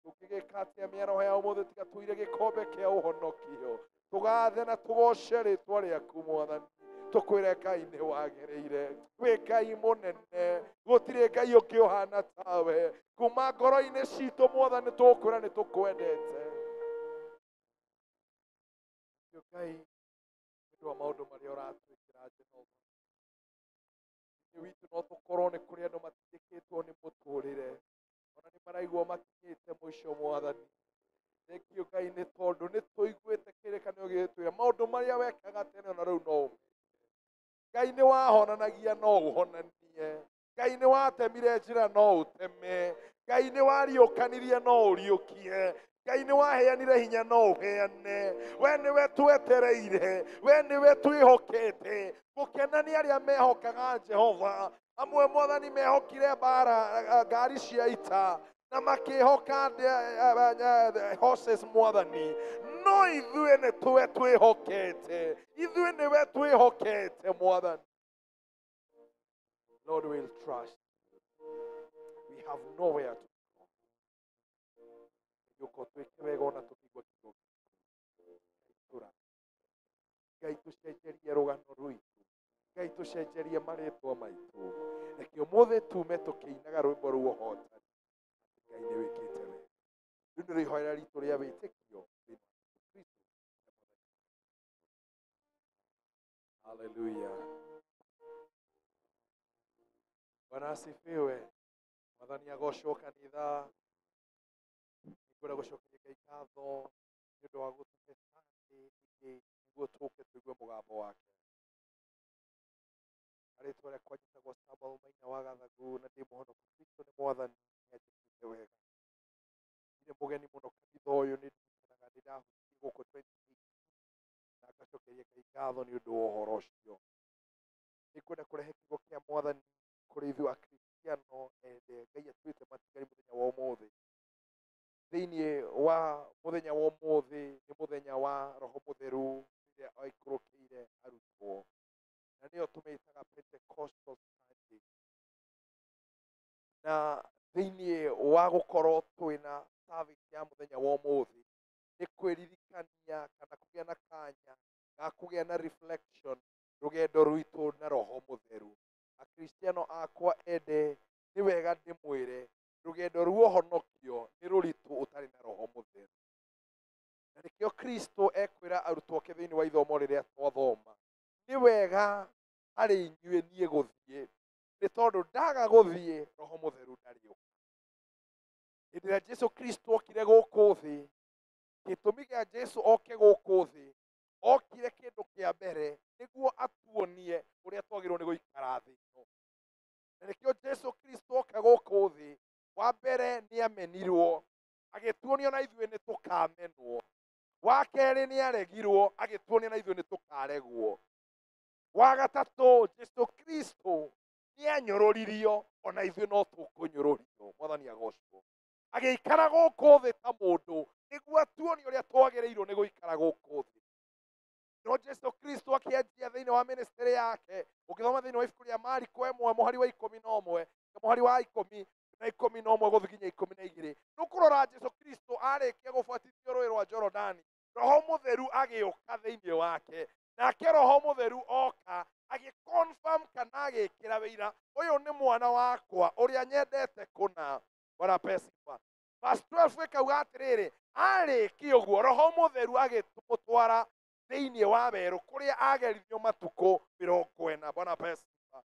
Tũngĩgĩka atĩa mĩaraho ya ũmũthĩ tiga tũire gĩkombe kĩa ũhonokio, tũgathe na tũgoce rĩtwa rĩaku, Mwathani, tũkwĩre Ngai nĩ wagĩrĩire, wĩ Ngai mũnene, gũtirĩ Ngai ũngĩ ũhana tawe. Kuma ngoro-inĩ citũ, Mwathani, tũkwĩra nĩ tũkwendete. Nĩkĩo, Ngai, nĩ ũndũ wa maũndũ marĩa ũratwĩkĩra, Jehova, thĩinĩ witũ no tũkorwo nĩ kũrĩ andũ matindĩkĩtwo nĩ mũtũrĩre, ona nĩ maraigua makinyĩte mũico. Mwathani, thengio, Ngai, nĩ tondũ nĩ tũiguĩte kĩrĩkanĩro gĩgĩtwĩra maũndũ marĩa wekaga tene ona rĩu no ũmeke. Ngai, nĩ wahonanagia no ũhonanie. Ngai, nĩ watemire njĩra no ũteme. Ngai, nĩ wariũkanirie no ũriũkie. Ngai, nĩ waheanire hinya no ũheane. We nĩwe twetereire, we nĩwe twĩhokete. Gũkena nĩ arĩa mehokaga Jehova. Amwe, Mwathani, mehokire mbara ngari cia ita na makĩhoka horses, Mwathani, no ithuĩ nĩ twe twĩhokete, ithuĩ nĩwe twĩhokete, Mwathani. Lord, will trust we have nowhere to go. Gũka twĩke wega ona tũkĩigua kiugo gĩaku. Ngai, tũcenjerie rũgano rwitũ. Ngai, tũcenjerie marĩtwa maitũ. Reke ũmũthĩ tume tũkĩinaga rwĩmbo rũu ũhotani, atĩ Ngai nĩ wĩkĩte wega. Rĩu nĩ rĩhoera ritũ rĩa wĩtĩkio thĩinĩ wa Jesũ Kristo. Haleluya. Bwana asifiwe. Mwathani agocwo. Kanitha, nĩngwenda gũcokeria Ngai ngatho nĩ ũndũ wa gũtũhe Sunday ĩngĩ nĩguo tũke tũigue mũgambo wake. Rĩtwa rĩakwa njĩtagwo Samuel Maina wa Gathagu na ndĩ mũhonoku. Kristo nĩ Mwathani, nĩ anjĩkĩte wega. Ndirĩ mũgeni mũno kanitha ũyũ, nĩ ndirikanaga nĩ ndahunjirie gũkũ 2018 na ngacokeria Ngai ngatho nĩ ũndũ wa ũhoro ũcio. Nĩngwenda kũrehe kiugo kĩa Mwathani kũrĩ ithuĩ Akristiano ende Ngai atuĩte matigari mũthenya wa ũmũthĩ. Thĩinĩ wa mũthenya wa ũmũthĩ nĩ mũthenya wa Roho Mũtheru rĩrĩa aikũrũkĩire arutwo, na nĩyo tũmĩtaga Pentecostal Sunday. Na thĩinĩ wa gũkorwo twĩna service ya mũthenya wa ũmũthĩ. Nĩ kwĩririkania kana kũgĩa na kanya ga kũgĩa na reflection rũgendo rwitũ na Roho Mũtheru. Akristiano akwa ende, nĩ wega ndĩmwĩre rũgendo rwa ũhonokio nĩ rũritũ ũtarĩ na Roho Mũtheru. Na nĩkĩo Kristo ekwĩra arutwo ake thĩinĩ wa ithomo rĩrĩa twathoma, nĩ wega harĩ inyuĩ niĩ gũthiĩ, nĩ tondũ ndaga gũthiĩ Roho Mũtheru ndarĩũka. Hĩndĩ ĩrĩa Jesu Kristo okire gũkũ thĩ, gĩtũmi kĩa Jesu oke gũkũ thĩ, okire kĩndũ kĩa mbere nĩguo atuonie ũrĩa twagĩrĩirwo nĩ gũikara thĩ ĩno. Na nĩkĩo Jesu Kristo oka gũkũ thĩ, wa mbere nĩ amenirwo, agĩtuonia na ithuĩ nĩ tũkamenwo. Wa kerĩ nĩ aregirwo, agĩtuonia na ithuĩ nĩ tũkaregwo. Wa gatatũ, Jesu Kristo nĩ anyũrũririo, ona ithuĩ no tũkũnyũrũrio. Mwathani agocwo. Agĩikara gũkũ thĩ ta mũndũ nĩguo atuonie ũrĩa twagĩrĩirwo nĩ gũikara gũkũ thĩ. No Jesu Kristo akĩanjia thĩinĩ wa ministry yake, ũngĩthoma thĩinĩ wa ibuku rĩa Mariko 1 mũhari wa 11, mũhari wa 10 na 11 gũthiĩ nginya 12, nĩũkũrora Jesu Kristo arĩkia gũbatithio rũĩ rwa Jorodani, Roho Mũtheru agĩũka thĩinĩ wake. Nake Roho Mũtheru oka agĩconfirm kana agĩkĩra wĩira, ũyũ nĩ mwana wakwa ũrĩa nyendete kũna. Bwana apewe sifa. Verse 12 ĩkauga atĩrĩrĩ, arĩkia ũguo Roho Mũtheru agĩmũtwara thĩinĩ wa werũ kũrĩa ageririo matukũ 40. Bwana apewe sifa.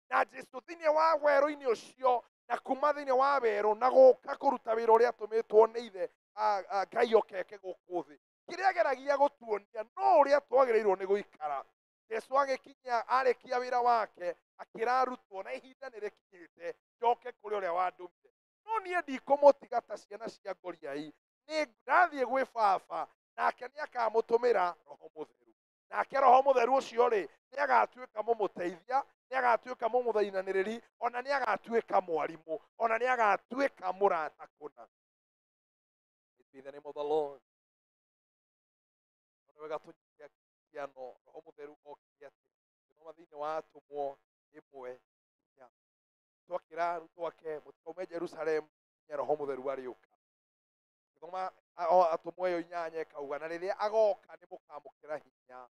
Na Jesu thĩinĩ wa werũ-inĩ ũcio na kuma thĩinĩ wa werũ na gũka kũruta wĩra ũrĩa atũmĩtwo nĩ ithe Ngai okeke gũkũ thĩ, kĩrĩa ageragia gũtuonia no ũrĩa twagĩrĩirwo nĩ gũikara. Jesu agĩkinya arĩkia wĩra wake akĩra arutwo, na ihinda nĩ rĩkinyĩte njoke kũrĩ ũrĩa wandũmire, no niĩ ndikũmũtiga ta ciana cia ngoriai, nĩ ndathiĩ gwĩ Baba, nake nĩ akamũtũmĩra Roho Mũtheru. Nake Roho Mũtheru ũcio rĩ, nĩ agatuĩka mũmũteithia, nĩ agatuĩka mũmũthaithanĩrĩri, ona nĩ agatuĩka mwarimũ, ona nĩ agatuĩka mũrata kũna. Be the name of the Lord. Nĩ wega tũnyite Akristiano, Roho Mũtheru okire atĩa? Thoma thĩinĩ wa Atũmwo 1:4. Twakĩra arutwo ake, mũtikaume Jerusalemu nginya Roho Mũtheru arĩũka. Thoma Atũmwo ĩyo 8 ĩkauga, na rĩrĩa agoka nĩ mũkamũkĩra hinya.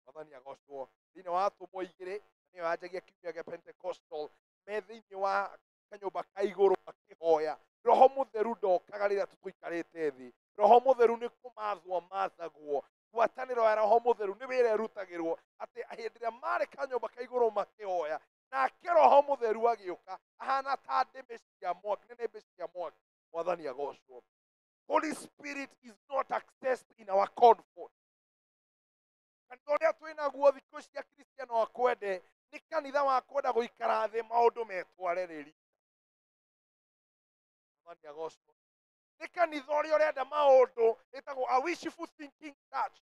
Mwathani agocwo. Thĩinĩ wa Atũmwo 2, nĩyo yanjagia kiumia gĩa Pentecostal, me thĩinĩ wa kanyũmba ka igũrũ makĩhoya. Roho Mũtheru ndokaga rĩrĩa tũikarĩte thĩ. Roho Mũtheru nĩ kũmathwo mathagwo. Ngwatanĩro ya Roho Mũtheru nĩ wĩra ĩrutagĩrwo atĩ hĩndĩ ĩrĩa marĩ kanyũmba ka igũrũ makĩhoya, nake Roho Mũtheru agĩũka ahana ta ndĩmĩ cia mwaki, nĩnĩmbĩ cia mwaki. Mwathani agocwo. Holy Spirit is not accessed in our comfort. Kanitha ũrĩa twĩnaguo thikũ cia Kristiano akwende nĩ kanitha wa kwenda gũikara thĩ maũndũ metware rĩri. Mwathani agocwo. Nĩ kanitha ũrĩa ũrenda maũndũ ĩtagwo a wishful thinking church.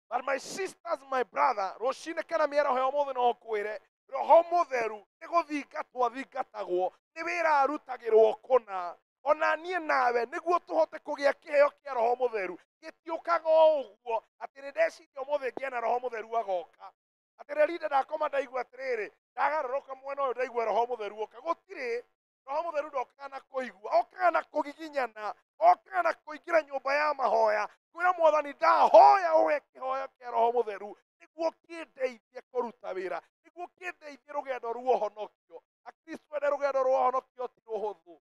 But my sisters, my brother, rũcinĩ kana mĩaraho ya ũmũthĩ no ngwĩre, Roho Mũtheru nĩ gũthingatwo athingatagwo, nĩ wĩra arutagĩrwo kũna. Ona niĩ nawe nĩguo tũhote kũgĩa kĩheo kĩa Roho Mũtheru, gĩtiũkaga o ũguo atĩ nĩ ndeciria ũmũthĩ ngĩe na Roho Mũtheru agoka. Atĩ rĩrĩa ndakoma ndaigua atĩrĩrĩ, ndagarũrũka mwena ũyũ ndaigua Roho Mũtheru oka. Gũtirĩ. Roho Mũtheru ndokaga na kũigua, okaga na kũgiginyana, okaga na kũingĩra nyũmba ya mahoya, kwĩra Mwathani ndahoya ũhe kĩhoya kĩa Roho Mũtheru nĩguo kĩndeithie kũruta wĩra, nĩguo kĩndeithie rũgendo rwa ũhonokio. Akristo ende rũgendo rwa ũhonokio ti rũhũthũ.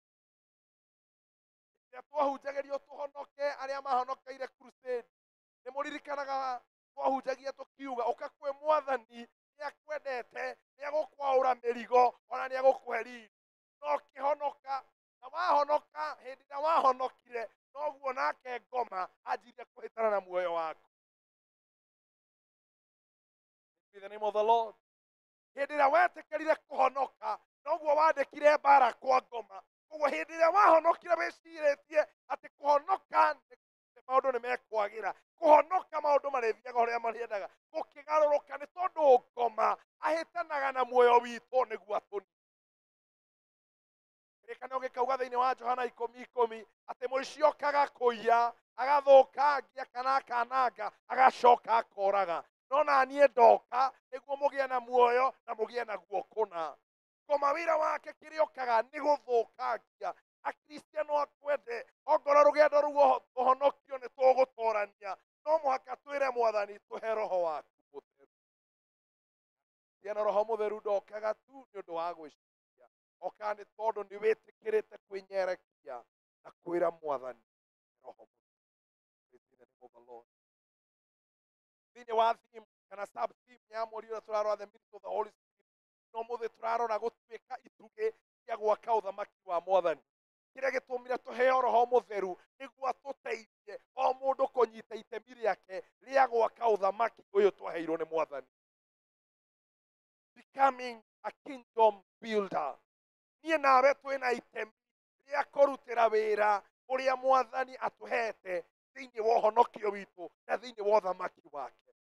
Rĩrĩa twahunjagĩrio tũhonoke, arĩa mahonokeire crusade, nĩ mũririkanaga twahunjagia tũkiuga ũka kwĩ Mwathani, nĩ akwendete, nĩ agũkwaũra mĩrigo, ona nĩ agũkũhe riri. No kĩhonoka, na wahonoka, hĩndĩ ĩrĩa wahonokire, noguo nake ngoma anjirie kũhĩtana na muoyo waku. In the name of the Lord. Hĩndĩ ĩrĩa wetĩkĩrire kũhonoka, noguo wandĩkire mbara kwa ngoma. Koguo hĩndĩ ĩrĩa wahonokire wĩcirĩtie atĩ kũhonoka maũndũ nĩ mekwagĩra, kũhonoka maũndũ marĩthiaga ũrĩa marĩendaga, gũkĩgarũrũka nĩ tondũ ngoma ahĩtanaga na muoyo witũ nĩguo atũnine. Kĩrĩkanĩro gĩkauga thĩinĩ wa Johana 10:10 atĩ mũici okaga kũiya, agathũkangia kana akananga, agacoka akoraga. No na niĩ ndoka nĩguo mũgĩe na muoyo na mũgĩe naguo kũna. Ngoma wĩra wake kĩrĩa okaga nĩ gũthũkangia, Akristiano akwende ongorwo rũgendo rũu ũhonokio nĩ tũgũtorania no mũhaka twĩre mwathani tũhe roho waku mũtheru. Kristiano roho mũtheru ndokaga tu nĩ ũndũ wa gwĩciria, okaga nĩ tondũ nĩ wĩtĩkĩrĩte kwĩnyerekia na kwĩra mwathani roho mũtheru. Praise be the name of the Lord. Thĩinĩ wa theme kana sub theme ya mweri ũrĩa tũrarora the ministry of the Holy Spirit, no mũthĩ tũrarora gũtuĩka itugĩ cia gwaka ũthamaki wa mwathani. Kĩrĩa gĩtũmire tũheo roho mũtheru nĩguo atũteithie o mũndũ kũnyita itemi rĩake rĩa gwaka ũthamaki ũyũ twaheirwo nĩ mwathani. Becoming a kingdom builder. Niĩ nawe twĩna itemi rĩa kũrutĩra wĩra ũrĩa mwathani atũhete thĩinĩ wa ũhonokio witũ na thĩinĩ wa ũthamaki wake.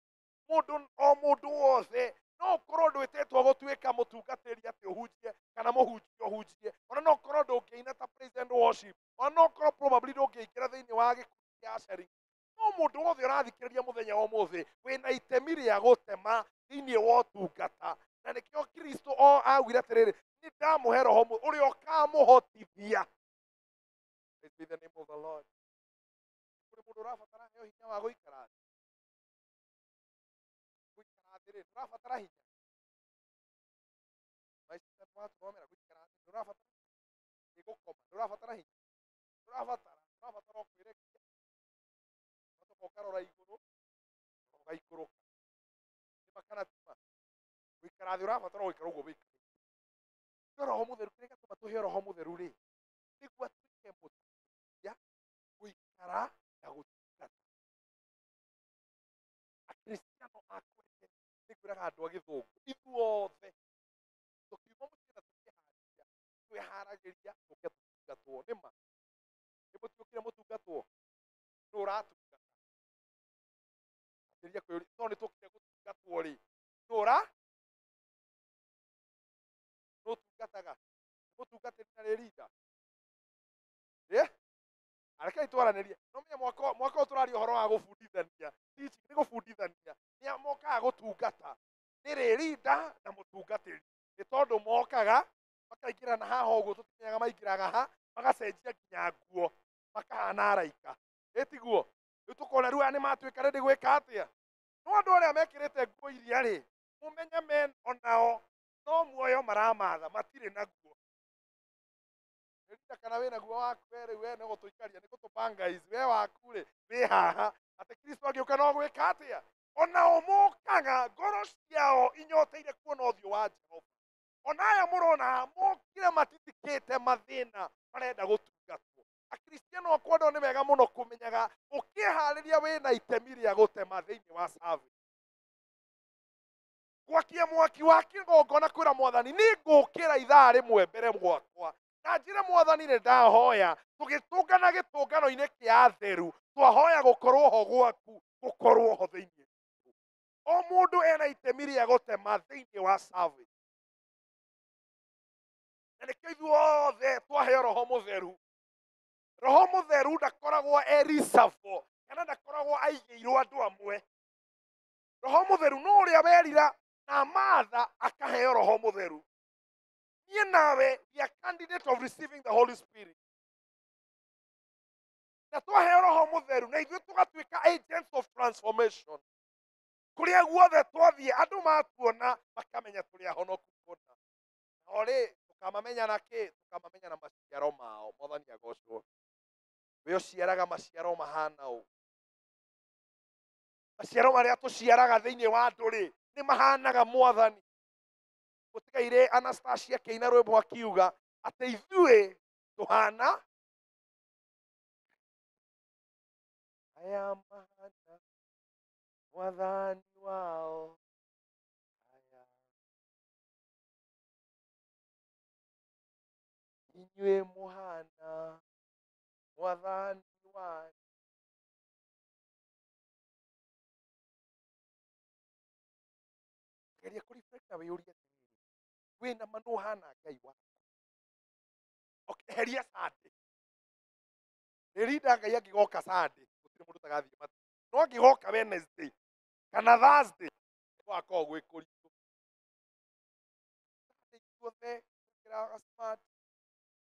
Mũndũ o mũndũ wothe no ũkorwo ndwĩtĩtwo gũtuĩka mũtungatĩri atĩ ũhunjie kana mũhunjia ũhunjie, ona no ũkorwo ndũngĩina ta praise and worship, ona no ũkorwo probably ndũngĩingĩra thĩinĩ wa gĩkundi kĩa ushering, no mũndũ wothe ũrathikĩrĩria mũthenya wa ũmũthĩ wĩna itemi rĩa gũtema thĩinĩ wa ũtungata. Na nĩkĩo Kristo o augire atĩrĩrĩ, nĩ ndamũhe roho ũrĩa ũkamũhotithia. Praise be the name of the Lord. Kũrĩ mũndũ ũrabatara heo hinya wa gũikara thĩ. Gũikara thĩ rĩ, ndũrabatara hinya. Maica twathomera gũikara thĩ, ndũrabatara hinya. Gũkoma, ndũrabatara hinya. Ndũrabatara, ũrabatara o kwĩrekia. Ũgacoka ũkarora igũrũ, ũgaikũrũka. Nĩma kana ti ma? Gũikara thĩ ũrabatara o gũikara ũguo wĩikarĩte. No roho mũtheru, kĩrĩa gĩatũma tũheo roho mũtheru rĩ, nĩguo atuĩke mũteithia gũikara na gũtungata. Akristiano akwende nĩ kwĩraga andũ a gĩthũngũ ithuothe tũkiuma mũciĩ na tũkĩharĩria twĩharagĩria tũke tũtungatwo. Nĩ ma nĩ mũtiũkire mũtungatwo, nũ ũratungata? Ambĩrĩria kwĩyũria, tondũ nĩ tũkire gũtungatwo rĩ, nũ ũra nũ ũtungataga? Mũtungatĩri na rĩrinda Rekei twaranĩrie. No menye mwaka ũyũ tũraria ũhoro wa gũbundithania. Teaching nĩ gũbundithania. Nĩa mokaga gũtungata nĩ rĩrinda na mũtungatĩri. Nĩ tondũ mokaga makaingĩra na haha ũguo tũtimenyaga maingĩraga ha, magacenjia nginya nguo makahana araika. Ĩtiguo rĩu tũkona rĩu aya nĩ matuĩka ready gwĩka atĩa. No andũ arĩa mekĩrĩte nguo iria rĩ, mũmenye men onao no muoyo maramatha, matirĩ naguo. Rĩrinda kana wĩna guo waku we rĩu we nĩ gũtũikaria, nĩ gũtũbanga ici, we waku rĩ wĩ haha, atĩ Kristo angĩũka no gwĩka atĩa? Onao mokaga ngoro ciao inyoteire kuona ũthiũ wa Jehova. Ona aya mũrona mokire matitikĩte mathĩna marenda gũtungatwo. Akristiano akwa nĩ wega mũno kũmenyaga ũkĩharĩria wĩna itemi rĩa gũtema thĩinĩ wa service. Gwakia mwaki wa kĩgongona kwĩra mwathani nĩ ngũkĩra ithaa rĩmwe mbere gwakwa na njĩre mwathani nĩ ndahoya tũgĩtũngana gĩtũngano-inĩ kĩa atheru twahoya gũkorwo ho gwaku gũkorwo ho thĩinĩ. O mũndũ ena itemi rĩa gũtema thĩinĩ wa service. Na nĩkĩo ithuothe twaheo roho mũtheru. Roho mũtheru ndakoragwo e reserve kana ndakoragwo aigĩirwo andũ amwe. Roho mũtheru no ũrĩa werira na matha akaheo roho mũtheru. Niĩ nawe we are candidate of receiving the Holy Spirit. Na twaheo roho mũtheru na ithuĩ tũgatuĩka agents of transformation. Kũrĩa guothe twathiĩ andũ matuona makamenya tũrĩ ahonoku kũna. O rĩ tũkamamenya na kĩ? Tũkamamenya na maciaro mao. Mwathani agocwo. We ũciaraga maciaro mahana ũũ. Maciaro marĩa tũciaraga thĩinĩ wa andũ rĩ nĩ mahanaga mwathani. Gũtigaire Anastasia akĩina rwĩmbo akiuga atĩ ithuĩ tũhana aya mahana mwathani wao aya inyuĩ mũhana mwathani wanyu. Geria kũreflect na wĩyũrie atĩrĩrĩ, wĩna ma nĩ ũhana Ngai waku? Okay, heria Sunday. Rĩrinda Ngai angĩgoka Sunday, gũtirĩ mũndũ ũtagathiĩ matu. No angĩgoka Wednesday kana Thursday, gwakorwo gwĩ kũritũ. Sunday ithuothe twĩkĩraga smart,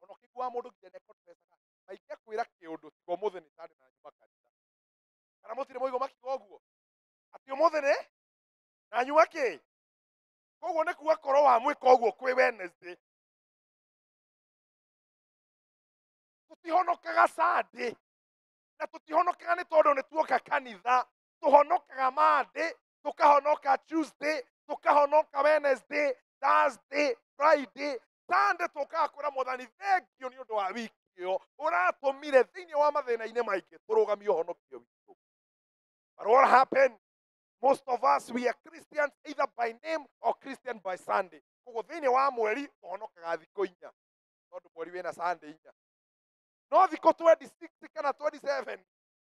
Ona ũkĩiguaga mũndũ nginya nĩakonfessaga maingĩakwĩra kĩũndũ tiga ũmũthĩ nĩ Sunday na nyuma kanitha. Kana mũtirĩ mwaigua makiuga ũguo atĩ ũmũthĩ nĩ na nyua kĩ? Koguo nĩ kuga korwo wamwĩka ũguo kwĩ Wednesday. Tũtihonokaga Sunday na tũtihonokaga nĩ tondũ nĩ tuoka kanitha. Tũhonokaga Monday, tũkahonoka Tuesday, tũkahonoka Wednesday, Thursday, Friday, Sunday. Tũkaga kwĩra Mwathani thengio nĩ ũndũ wa wiki ĩyo ũratũmire thĩinĩ wa mathĩna-inĩ maingĩ tũrũgamie ũhonokio witũ. But what happened? Most of us, we are Christians either by name or Christian by Sunday. Koguo thĩinĩ wa mweri tũhonokaga thikũ inya tondũ mweri wĩna Sunday inya, no thikũ 26 kana 27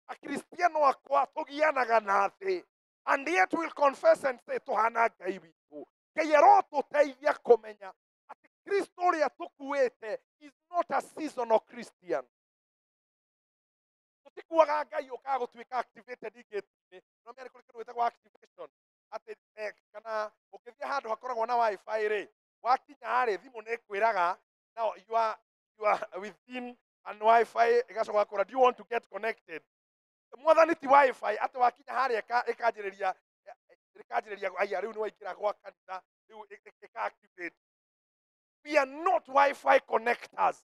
akristiano akwa tũgianaga na thĩ, and yet we'll confess and say tũhana Ngai witũ. Ngai arotũteithia kũmenya atĩ Kristo ũrĩa tũkuĩte is not a seasonal Christian. Tũtikuaga Ngai ũkaga gũtuĩka activated gate-inĩ. No menya nĩ kũrĩ kĩndũ gĩtagwo activation, atĩ kana ũngĩthiĩ handũ hakoragwo na WiFi rĩ, wakinya rĩ, thimũ nĩ ĩkwĩraga now you are within an WiFi, ĩgacoka gakũra, "Do you want to get connected?" Mwathani ti WiFi atĩ wakinya harĩa ĩkanjĩrĩria aya rĩu nĩ waingĩra gwa kanitha rĩu ĩka activate. We are not WiFi connectors.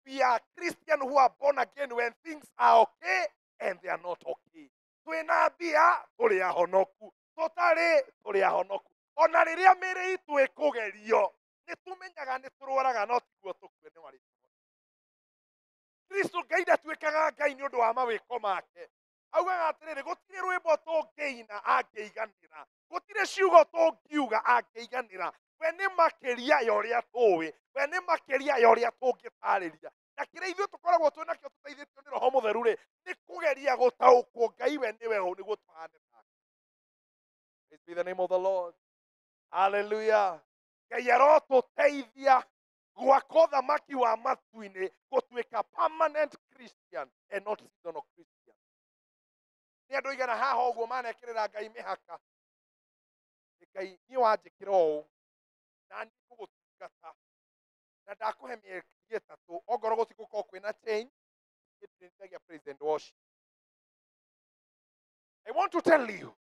We are Christian who are born again when things are okay and they are not okay. Twĩna mbia tũrĩ ahonoku, tũtarĩ tũrĩ ahonoku. Ona rĩrĩa mĩĩrĩ itũ ĩkũgerio nĩ tũmenyaga nĩ tũrwaraga no tiguo tũkue nĩ warĩ Kristo. Ngai ndatuĩkaga Ngai nĩ ũndũ wa mawĩko make. Augaga atĩrĩrĩ, gũtirĩ rwĩmbo tũngĩina angĩiganĩra, gũtirĩ ciugo tũngiuga angĩiganĩra. We nĩ makĩria ya ũrĩa tũĩ, we nĩ makĩria ya ũrĩa tũngĩtarĩria. Na kĩrĩa ithuĩ tũkoragwo twĩ nakĩo tũteithĩtio nĩ Roho Mũtheru rĩ, nĩ kũgeria gũtaũkwo Ngai we nĩwe ũ nĩguo tũhane take. Praise be the name of the Lord. Hallelujah. Ngai arotũteithia gwaka ũthamaki wa matu-inĩ, gũtuĩka permanent Christian and not seasonal Christian. Nĩ andũ igana haha ũguo manekĩrĩra Ngai mĩhaka. Nĩ Ngai niĩ wanjĩkĩra ũũ na niĩ ngũgũtungata na ndakũhe mĩeri 3 ongorwo gũtigũkorwo kwĩna change, niĩ ndĩrĩndagia praise and worship. I want to tell you,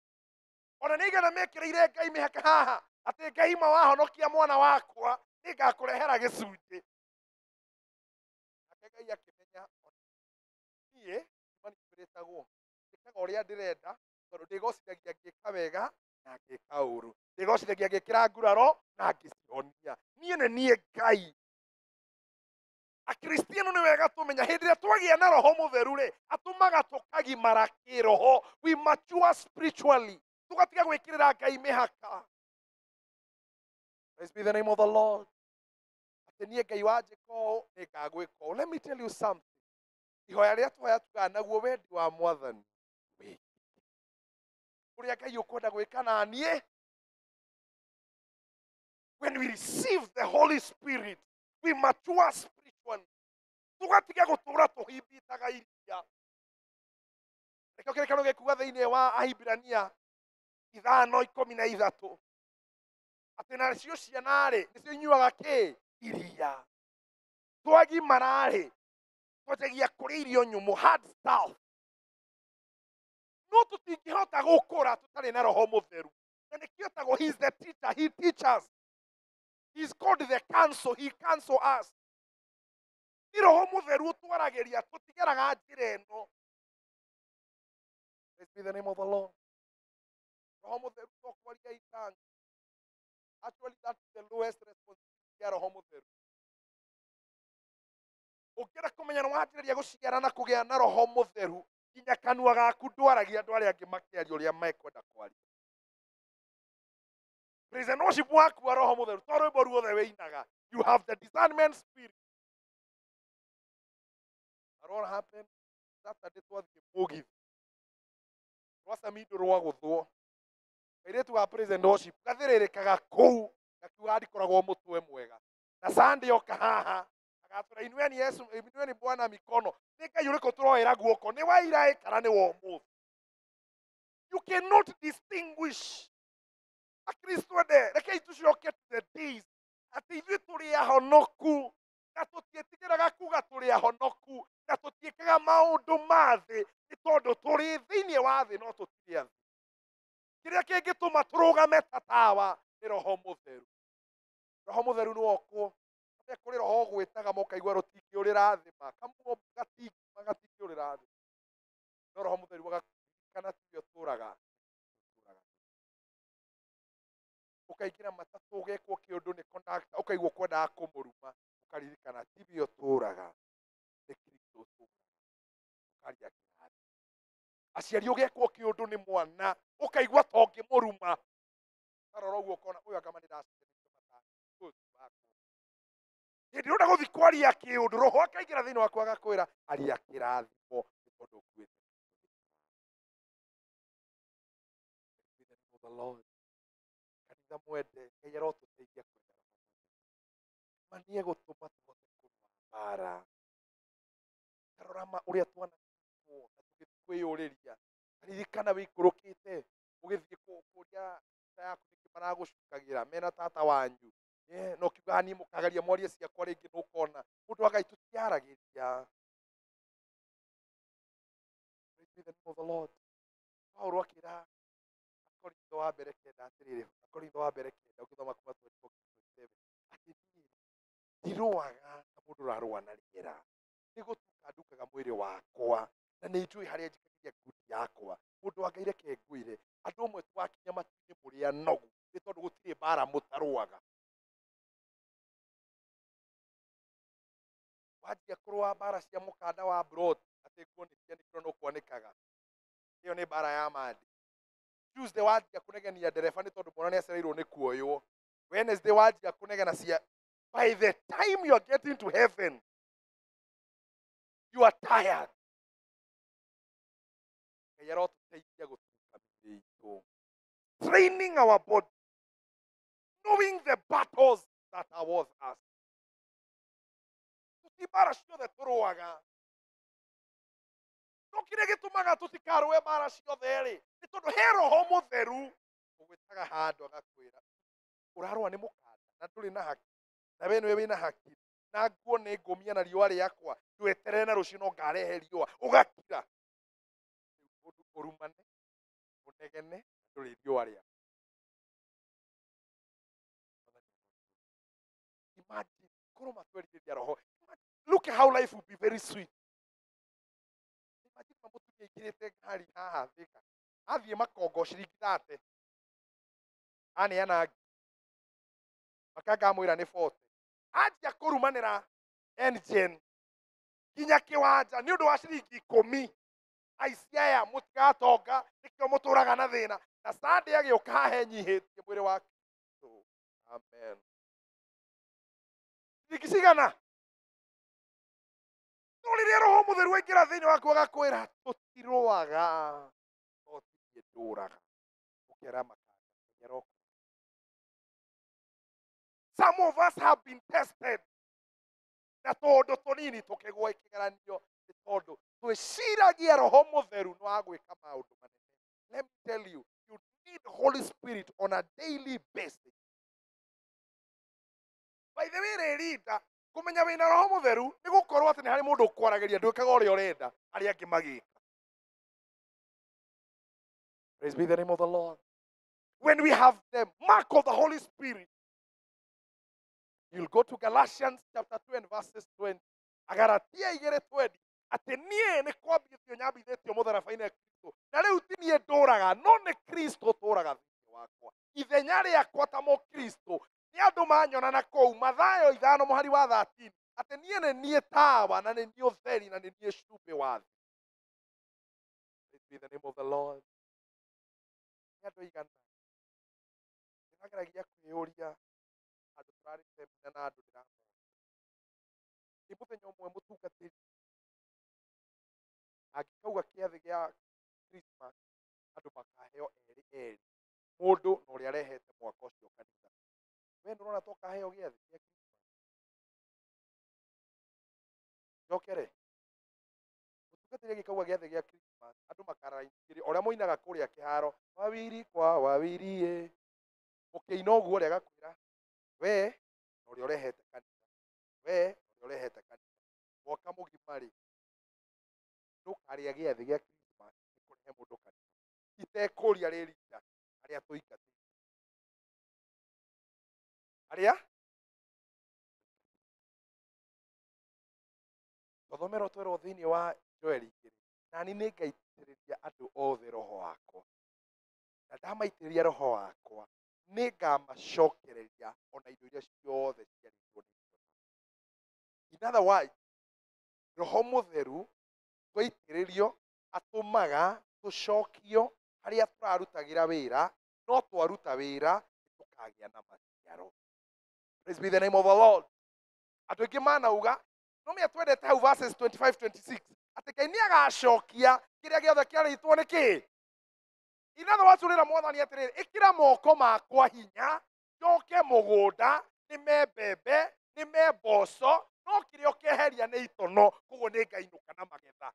ona nĩ igana mekĩrĩire Ngai mĩhaka haha atĩ Ngai ma wahonokia mwana wakwa nĩ ngakũrehera gĩcunjĩ. Nake Ngai akĩmenya niĩ manipĩrĩtagwo njĩkaga ũrĩa ndĩrenda tondũ ndĩgocithagia ngĩka wega na ngĩka ũru, ndĩgocithagia ngĩkĩra nguraro na ngĩcihonia. Niĩ nĩ niĩ Ngai. Akristiano nĩ wega tũmenya hĩndĩ ĩrĩa twagĩa na Roho Mũtheru rĩ, atũmaga tũkagimara kĩroho. We mature spiritually, tũgatiga gwĩkĩrĩra Ngai mĩhaka. Praise be the name of the Lord. Atĩ niĩ Ngai wanjĩka ũũ nĩ ngagwĩka ũũ. Let me tell you something. Ihoya rĩrĩa tũhoya tugaga naguo wendi wa Mwathani wĩkĩke, ũrĩa Ngai ũkwenda gwĩka na niĩ. When we receive the Holy Spirit, we mature spiritually, tũgatiga gũtũra tũhimbitaga iria. Nĩkĩo kĩrĩkanĩro gĩkuga thĩinĩ wa Ahibirania 5:13 atĩ nacio ciana-rĩ nĩcio inyuaga kĩ iria. Twagimara-rĩ, twanjagia kũrĩa irio nyũmũ, hard stuff, no tũtingĩhota gũkũra tũtarĩ na Roho Mũtheru. Na nĩkĩo etagwo, he is the teacher, he teaches. He is called the counsel, he counsel us. Nĩ Roho Mũtheru ũtwaragĩria tũtigeraga njĩra ĩno. Praise be the name of the Lord. Roho Mũtheru to kwaria itanga. Actually, that's the lowest responsibility ya Roho Mũtheru. Ũngĩenda kũmenya nĩ wanjĩrĩria gũciara na kũgĩa na Roho Mũtheru, nginya kanua gaku ndwaragia andũ arĩa angĩ makĩaria ũrĩa mekwenda kwaria. Praise and worship waku wa Roho Mũtheru to rwĩmbo ruothe wĩinaga. You have the discernment spirit. But what happened Saturday, twathiĩ mũgithi rwa Samido rwagũthwo, kairĩtu ga praise and worship gathĩrĩrĩkaga kũu gakiuga ndikoragwo mũtwe mwega, na Sunday oka haha agatwĩra, "Inueni Yesu, inueni Bwana mikono." Nĩ Ngai ũrĩkũ tũroera guoko, nĩ wa ira kana nĩ wa ũmũthĩ? You cannot distinguish. Akristo ende, rekei tũcoke to the days atĩ ithuĩ tũrĩ ahonoku. Na tũtiĩtigĩraga kuga tũrĩ ahonoku, na tũtiĩkaga maũndũ ma thĩ, nĩ tondũ tũrĩ thĩinĩ wa thĩ no tũtirĩ a thĩ. Kĩrĩa kĩngĩtũma tũrũgame ta tawa nĩ Roho Mũtheru. Roho Mũtheru nĩ wokwo. Nĩ kũrĩ roho ũgwĩtaga mũkaigua rũtingĩũrĩra thĩ ma, gatingĩũrĩra thĩ. No Roho Mũtheru agakũririkana tiwe ũtũũraga. Ũkaingĩra matatũ ũgekwo kĩũndũ nĩ conductor, ũkaigua ũkwendaga kũmũruma, ũkaririkana tiwe ũtũũraga, nĩ Kristo ũtũũraga. Ũkaria kĩrathi. Aciari ũgekwo kĩũndũ nĩ mwana, ũkaigua ta ũngĩmũruma. Ũkarora ũguo ũkona ũyũ anga nĩ ndaciarĩtwo matano, ũyũ ti wakwa. Hĩndĩ ĩrĩa ũrenda gũthiĩ kwaria kĩũndũ, roho akaingĩra thĩinĩ waku agakwĩra aria kĩrathimo nĩ tondũ ũkuĩte. The Lord. Kanitha mwende, Ngai arotũteithia kwenda Roho Mũtheru. Ma nĩ egũtũma tũhote kũrũa mbara. Tarora ma ũrĩa twananyitwo na tũgĩthiĩ kwĩyũrĩria. Ririkana wĩikũrũkĩte ũgĩthiĩ kũria ta yaku nĩkĩ maragũcukagĩra mena tata wanyu. Na ũkiuga niĩ mũkageria mwarie ciakwa rĩngĩ nĩũkona. Mũndũ wa Ngai tũtiaragĩria. Praise be the name of the Lord. Paulo akĩra Akorintho wa mbere kenda atĩrĩrĩ, Akorintho wa mbere kenda ũgĩthoma kuma 24-27 atĩ niĩ ndirũaga ta mũndũ ũrarũa na rĩera, nĩ gũtuka ndukaga mwĩrĩ wakwa na nĩ njũĩ harĩa njikagia ngundi yakwa. Mũndũ wa Ngai reke ngwĩre, andũ amwe twakinya matu-inĩ mũrĩ anogu nĩ tondũ gũtirĩ mbara mũtarũaga. Wanjia kũrũa mbara cia mũkanda wa broti atĩ nguo nĩ cianĩkĩrwo no kwanĩkaga, ĩyo nĩ mbara ya mandi. Tuesday wanjia kũnegenia ndereba nĩ tondũ mwana nĩ acereirwo nĩ kuoywo. Wednesday wanjia kũnegena cia. By the time you are getting to heaven, you are tired. Ngai arotũteithia gũtuka mĩĩrĩ itũ. Training our body, knowing the battles that are worth us. Tũti mbara ciothe tũrũaga. No kĩrĩa gĩtũmaga tũtikarũe mbara ciothe rĩ, nĩ tondũ he Roho Mũtheru ũgwĩtaga handũ agakwĩra ũrarũa nĩ mũkanda na ndũrĩ na haki, na we nĩwe wĩna haki, na nguo nĩ ngũmia na riũa rĩakwa, ndweterere na rũciũ no ngarehe riũa, ũgakira. Rĩu ũrumane, ũnegene, ndũrĩ riũa rĩaku. Imagine, korwo matwerithĩria roho. Look how life will be very sweet. Imagine mũtumia aingĩrĩte ngari haha Thika, athiĩ Makongo ciringi 30, aneana makanga amwĩra nĩ 40, anjia kũrumanĩra engine nginya kĩwanja nĩ ũndũ wa ciringi 10. Aici aya mũtigatonga, nĩkĩo mũtũraga na thĩna. Na Sunday agĩũka haha enyihĩtie mwĩrĩ wa Kristo. Amen. Ciringi cigana? No rĩrĩa Roho Mũtheru aingĩra thĩinĩ waku agakwĩra tũtirũaga, no ti niĩ ndũraga. Ũkera makanga, ũkera ũkũ. Some of us have been tested. Na tũndũ tũnini tũkĩgũa kĩgeranio nĩ tondũ twĩciragia Roho Mũtheru nĩ wa gwĩka maũndũ manene. Let me tell you, you need Holy Spirit on a daily basis. By the way, rĩrinda kũmenya wĩna Roho Mũtheru nĩ gũkorwo atĩ nĩ harĩ mũndũ ũkwaragĩria ndwĩkaga ũrĩa ũrenda, arĩa angĩ magĩka. Praise be the name of the Lord. When we have the mark of the Holy Spirit, you'll go to Galatians chapter 2 and verses 20. Agaratia 2:20. Atĩ niĩ nĩ kwambithio nyambithĩtio mũtharaba-inĩ wa Kristo. Na rĩu ti niĩ ndũraga, no nĩ Kristo ũtũũraga thĩinĩ wakwa. Ithenya rĩakwa ta mũkristo nĩ andũ manyona na kũu Mathayo 5 mũhari wa 13 atĩ niĩ nĩ niĩ tawa na nĩ niĩ ũtheri na nĩ niĩ cumbĩ wa thĩ. Praise be the name of the Lord. Nĩ andũ aigana ndĩrageragia kwĩyũria andũ tũrarĩ semina na andũ ndĩramona. Nĩ mũthenya ũmwe mũtungatĩri angĩkauga kĩathĩ gĩa Christmas andũ makaheo erĩ erĩ, mũndũ na ũrĩa arehete mwaka ũcio kanitha. We nĩũrona ta ũkaheo gĩathĩ gĩa Christmas? Njokere. Mũtungatĩri angĩkauga gĩathĩ gĩa Christmas andũ makaraingĩria ũrĩa moinaga kũrĩa kĩharo, wawiri kwa wawiri ĩ, mũkĩina ũguo ũrĩa agakwĩra we na ũrĩa ũrehete kanitha, we na ũrĩa Ũrĩa ũrehete kanitha mwaka mũgima rĩ, ndũkarĩa gĩathĩ gĩa Christmas nĩ kũrehe mũndũ kanitha itekũria rĩrinda arĩa tũingatĩte arĩa tũthomerwo twerwo thĩinĩ wa Joeli 2, nani nĩ ngaitĩrĩria andũ othe roho wakwa, na ndamaitĩrĩria roho wakwa nĩ ngamacokereria ona indo iria ciothe ciarĩtwo nĩ itono. In other words, roho mũtheru twaitĩrĩrio atũmaga tũcokio harĩa tũrarutagĩra wĩra, no twaruta wĩra tũkagĩa na maciaro. Praise be the name of the Lord. Andũ aingĩ manauga no mĩa twendete hau verses 25 26 atĩ Ngai nĩ agacokia kĩrĩa gĩothe kĩarĩtwo nĩ kĩĩ. In other words, ũrĩra mwathani atĩrĩrĩ, ĩkĩra moko makwa hinya njoke mũgũnda nĩme mbembe nĩme mboco, no kĩrĩa ũkeheria nĩ itono, koguo nĩ ngainũka na magetha.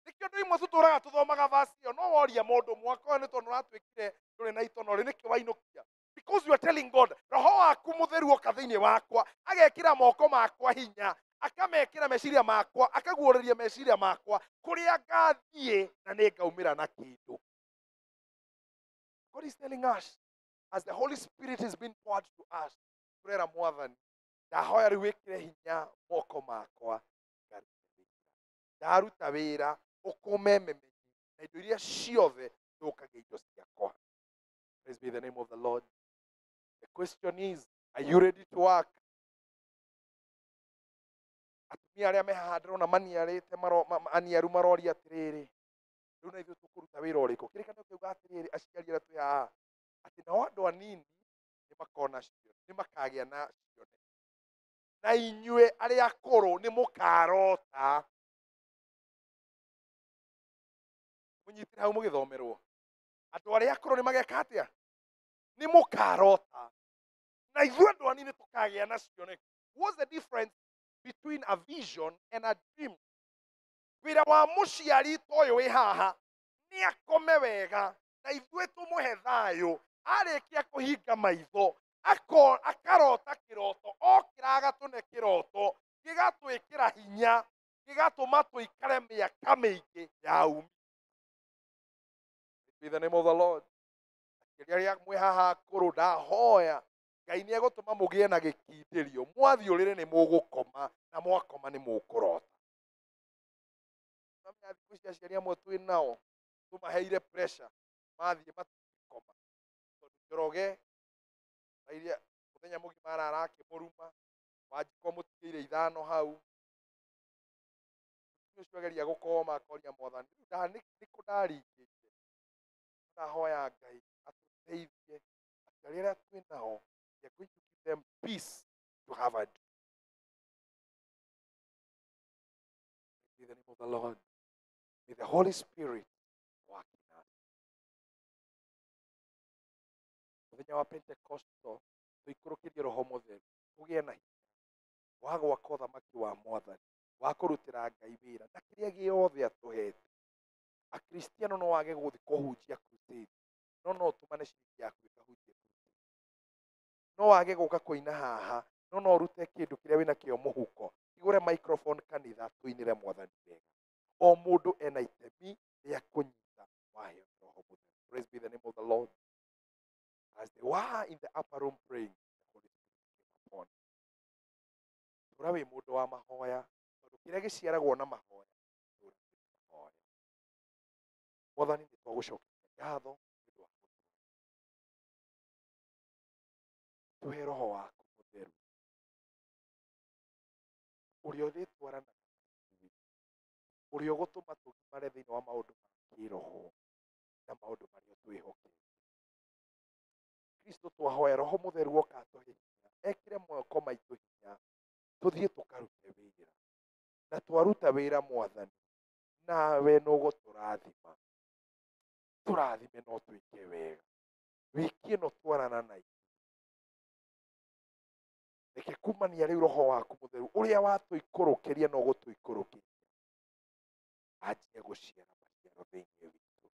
Nĩkĩo andũ imwe tũtũraga tũthomaga verse ĩyo, no woria mũndũ mwaka ũyũ nĩ tondũ ũratuĩkire ndũrĩ na itono rĩ, nĩkĩ wainũkia? Because you are telling God, roho waku mũtheru oka thĩinĩ wakwa, agekĩra moko makwa hinya, akamekĩra meciria makwa, akaguũrĩria meciria makwa kũrĩa ngathiĩ na nĩ ngaumĩra na kĩndũ. God is telling us, as the Holy Spirit has been poured to us, tũrera mwathani, ndahoya rĩu wĩkĩre hinya moko makwa ngarute wĩra, ndaruta wĩra ũkũme memenyi na indo iria ciothe thũkagia indo ciakwa. Praise be the name of the Lord. The question is, are you ready to work? Atumia arĩa me haha ndĩrona maniarĩte aniaru maroria atĩrĩrĩ, rĩu na ithuĩ tũkũruta wĩra ũrĩkũ? Kĩrĩkanĩro kĩuga atĩrĩrĩ, aciari arĩa twĩ haha, atĩ nao andũ anini nĩmakona cio, nĩmakagĩa na cioneki, na inyuĩ arĩa akũrũ nĩmũkarota. Mũnyitĩre hau mũgĩthomerwo, andũ arĩa akũrũ nĩmageka atĩa? Nĩmũkarota, na ithuĩ andũ anini tũkagĩa na cioneki. What's the difference between a vision and a dream? Wĩra wa mũciari ta ũyũ wĩ haha nĩ akome wega na ithuĩ tũmũhe thayũ, arĩkia kũhinga maitho akarota kĩroto, okĩra agatũne kĩroto gĩgatwĩkĩra hinya, gĩgatũma tũikare mĩaka mĩingĩ ya umi. In the name of the Lord. Aciari arĩa mwĩ haha akũrũ, ndahoya Ngai nĩ egũtũma mũgĩe na gĩkindĩrio, mwathiĩ ũrĩrĩ nĩ mũgũkoma, na mwakoma nĩ mũkũrota. Namenya thikũ ici aciari amwe twĩ nao tũmaheire pressure, mathiĩ matikoma, tondũ Njoroge iria mũthenya mũgima arara akĩmũruma, Wanjikũ amũtigĩire ithano hau, ũcio ageria gũkoma akoria mwathani, nĩkũ ndaringĩte? Ndahoya Ngai atũteithie aciari arĩa twĩ nao, we are going to give them peace to have a dream. In the name of the Lord, may the Holy Spirit work in us. Mũthenya wa Pentecosto tũikũrũkĩrie roho mũtheru, tũgĩe na hinya wa gwaka ũthamaki wa mwathani, wa kũrutĩra Ngai wĩra na kĩrĩa gĩothe atũhete. Akristiano no wage gũthiĩ kũhunjia crusade, no no ũtũmane ciringi yaku ĩkahunjie crusade. No wage gũka kũina haha, no no ũrute kĩndũ kĩrĩa wĩnakĩo mũhuko, igũre microphone kanitha tũinĩre mwathani wega. O mũndũ ena itemi rĩa kũnyita waheo nĩ roho mũtheru. Praise be the name of the Lord. As they were in the upper room praying, the Holy Spirit came upon. Tũra wĩ mũndũ wa mahoya, tondũ kĩrĩa gĩciaragwo na mahoya, tũra wĩ mahoya. Mwathani nĩ twagũcokeria ngatho nĩ ũndũ wa gũtũhe. Tũhe roho waku mũtheru ũrĩa ũrĩtwaranaga na ithuĩ, ũrĩa ũgũtũma tũgimare thĩinĩ wa maũndũ ma kĩroho na maũndũ marĩa twĩhokete. Kristo twahoya roho mũtheru oka atũhe hinya, ekĩre moko maitũ hinya, tũthiĩ tũkarute wĩra, na twaruta wĩra mwathani, nawe nũgũtũrathima, tũrathime no twĩke wega. Wiki ĩno twarana na ithuĩ, reke kumania rĩu roho waku mũtheru ũrĩa watũikũrũkĩria no gũtũikũrũkĩria, anjie gũciara maciaro thĩinĩ witũ,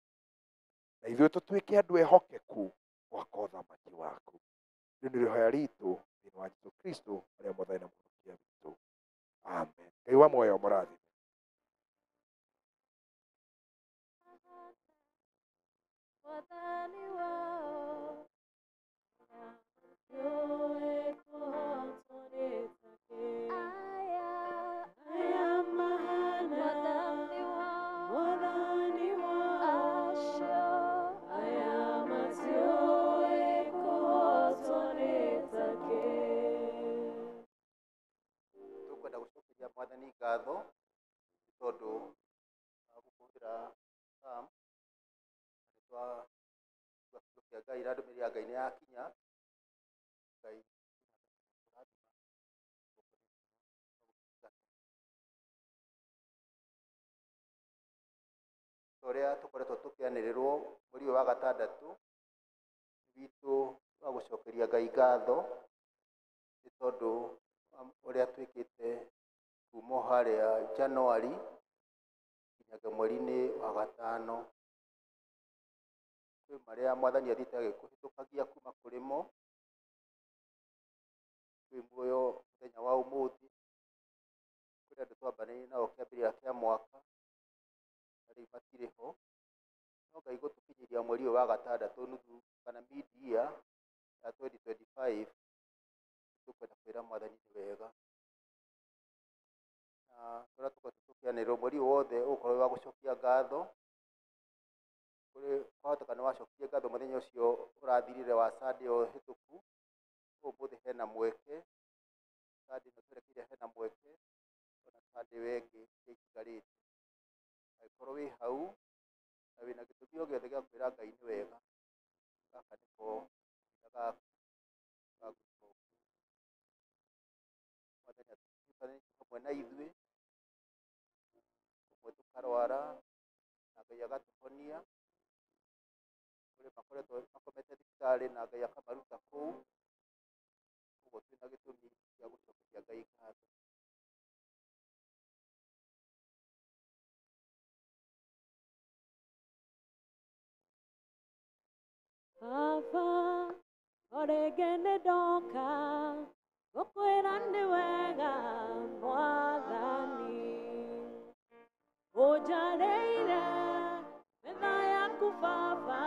na ithuĩ tũtuĩke andũ ehokeku gwaka ũthamaki waku. Rĩu nĩ rĩhoya ritũ thĩinĩ wa Jesũ Kristo, ũrĩa mwathani na mũhonokia witũ. Amen. Ngai wa muoyo mũrathime. Mwathani wao Yoe kũhotwo nĩ takĩ. Aya mahana Mwathani wao aya matiũĩ kũhotwo nĩ takĩ. Tukwenda gucokeria Mwathani ngatho nĩ tondũ wa gũkũhũthĩra Sam na nĩ twa kiugo kĩa Ngai na ndũmĩrĩri ya Ngai nĩ yakinya. Ngai ta ũrĩa tũkoretwo tũkĩanĩrĩrwo mweri ũyũ wa gatandatũ witũ wa gũcokeria Ngai ngatho nĩ tondũ wa ũrĩa twĩkĩte kuma o harĩa January nginyagia mweri-inĩ wa gatano. Kwĩ marĩa Mwathani athiĩte agĩkũhĩtũkagia kuma kũrĩ mo, kwĩ muoyo mũthenya wa ũmũthĩ, kũrĩ andũ twambanĩire nao kĩambĩrĩria kĩa mwaka na rĩu matirĩ ho, no Ngai gũtũkinyĩria mweri ũyũ wa gatandatũ nuthu kana mid year ya 2025 tũkwenda kwĩra Mwathani nĩ wega. Na tũrĩa tũkoretwo tũkĩanĩrĩrwo mweri ũyũ wothe ũgũkorwo wĩ wa gũcokia ngatho. Kũrĩ kwahoteka nĩ wacokirie ngatho mũthenya ũcio ũrathirire wa Sunday ĩyo hĩtũku, ũmũthĩ hena mweke, Sunday ĩno twerekeire hena mweke, ona Sunday ĩyo ĩngĩ iria itigarĩte. Angĩkorwo wĩ hau na wĩna gĩtũmi o gĩothe gĩa kwĩra Ngai nĩ wega, gaka nĩko kahinda gaku ga gwĩka ũguo. Mwathani atũnyitanĩte hamwe na ithuĩ, ũmwe tũkarwara na Ngai agatũhonia, kũrĩ makoretwo makomete thibitarĩ na Ngai akamaruta kũu, koguo twĩna gĩtũmi gĩa gũcokeria Ngai ngatho. Baba o rĩngĩ nĩ ndoka gũkwĩra nĩ wega Mwathani, ũnjarĩire metha yaku Baba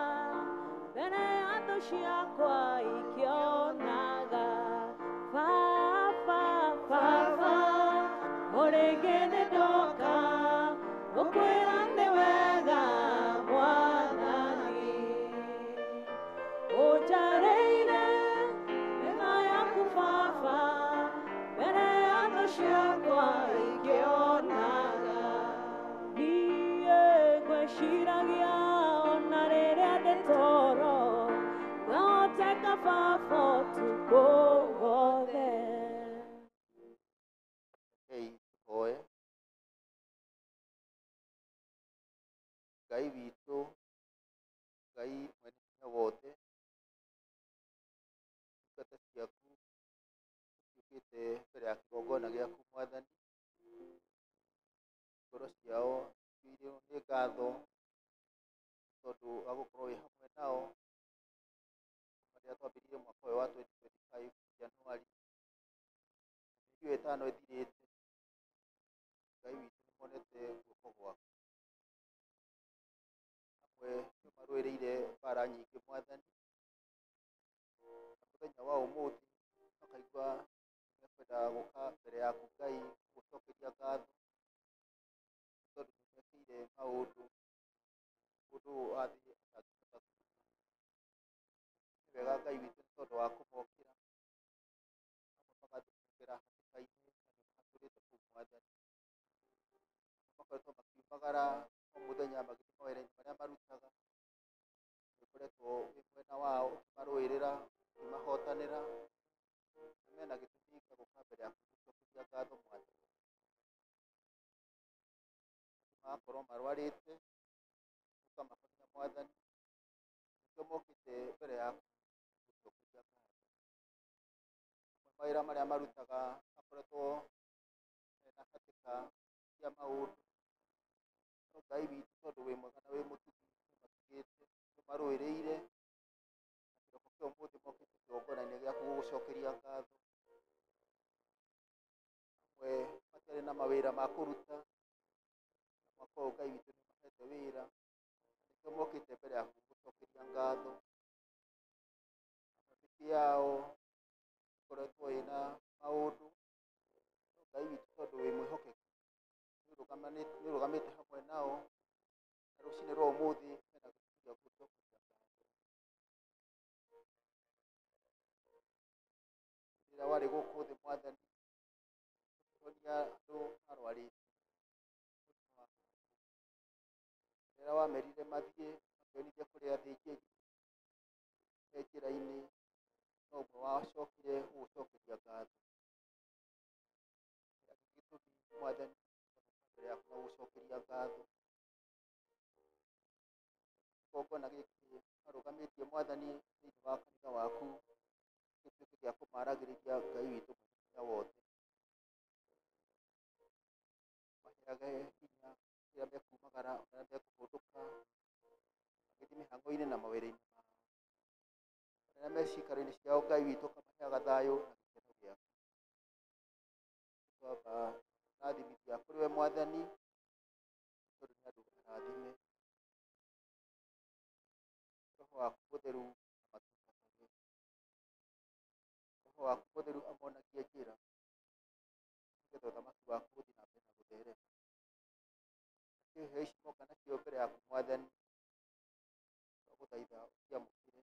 mbere ya thũ ciakwa ikĩonaga. Baba, Baba o rĩngĩ nĩ ndoka gũkwĩra nĩ wega Mwathani, ũnjarĩire metha yaku Baba mbere ya thũ ciakwa ikĩonaga. Niĩ ngwĩciragia ona rĩrĩa ndĩ toro, ngahoteka Baba ũtukũ wothe. Rekei tũhoe. Ngai witũ, Ngai mwene hinya wothe, ndungata ciaku ciũkĩte mbere ya kĩgongona gĩaku Mwathani, ngoro ciao ciyũirwo nĩ ngatho tondũ wa gũkorwo wĩ hamwe nao kuma rĩrĩa twambĩrĩirie mwaka ũyũ wa 2025 January, mĩeri ĩyo ĩtano ĩthirĩte, Ngai witũ nĩmonete guoko gwaku. Amwe nĩ marũĩrĩire mbara nyingĩ Mwathani, na mũthenya wa ũmũthĩ makaigua mekwenda gũka mbere yaku Ngai gũgũcokeria ngatho nĩ tondũ nĩmekĩire maũndũ mũndũ wa thĩ atangĩhota gwĩka. Nĩ wega Ngai witũ nĩ tondũ wa kũmokĩra, amwe magatũkĩra hatĩka-inĩ na nĩmahatũrĩte kũu Mwathani, amwe makoretwo makiumagara o mũthenya magĩthiĩ mawĩra-inĩ marĩa marutaga, nĩũkoretwo wĩ mwena wao ũkĩmarũĩrĩra, ũkĩmahotanĩra, na mena gĩtũmi gĩa gũka mbere yaku gũcokeria ngatho Mwathani. Angĩ magakorwo marwarĩte, ũkamahonia Mwathani, nĩkĩo mokĩte mbere yaku gũcokeria ngatho. Amwe mawĩra marĩa marutaga makoretwo mena hatĩka cia maũndũ, no Ngai witũ tondũ wĩ mwega na wĩ mũtugi nĩũmatugĩte, nĩũmarũĩrĩire, na kĩroko kĩa ũmũthĩ mokĩte kĩgongona-inĩ gĩaku gũgũcokeria ngatho. Amwe Gũtiarĩ na mawĩra ma kũruta, na mwaka ũyũ Ngai witũ nĩ ũmahete wĩra, nĩkĩo mokĩte mbere yaku gũcokeria ngatho. Amwe mĩciĩ yao ĩkoretwo ĩna maũndũ, no Ngai witũ tondũ wĩ mwĩhokeku nĩ ũrũgamĩte hamwe nao, na rũcinĩ rwa ũmũthĩ mena gĩtũmi gĩa gũgũcokeria ngatho. Rĩrĩa warĩ gũkũ thĩ Mwathani, ũkĩhonia andũ marwarĩte mũrimũ wa mangũ. Rĩrĩa wamerire mathiĩ makĩonithia kũrĩ athĩnjĩri me njĩra-inĩ, no ũmwe wacokire gũgũcokeria ngatho. Gĩtũmi Mwathani mbere yaku na gũgũcokeria ngatho. Kĩgongona gĩkĩ marũgamĩtie Mwathani thĩinĩ wa kanitha waku gĩtuĩke gĩa kũmaragĩrĩria Ngai witũ mwene hinya wothe. Maheage hinya rĩrĩa mekumagara ona rĩrĩa mekũhũndũka magĩthiĩ mĩhang'o-inĩ na mawĩra-inĩ mao. Rĩrĩa me ciikaro-inĩ ciao Ngai witũ ũkamaheaga thayũ na gĩkeno gĩaku. Twamba rathimithia kũrĩ we Mwathani tondũ nĩ andũ arathime. Roho waku mũtheru amatungatage. Roho waku mũtheru amonagie njĩra nĩgetha ũthamaki waku ũthiĩ na mbere na gũtherema. Nacio iheo ici moka nacio mbere yaku Mwathani, twagũthaitha ũciamũkĩre.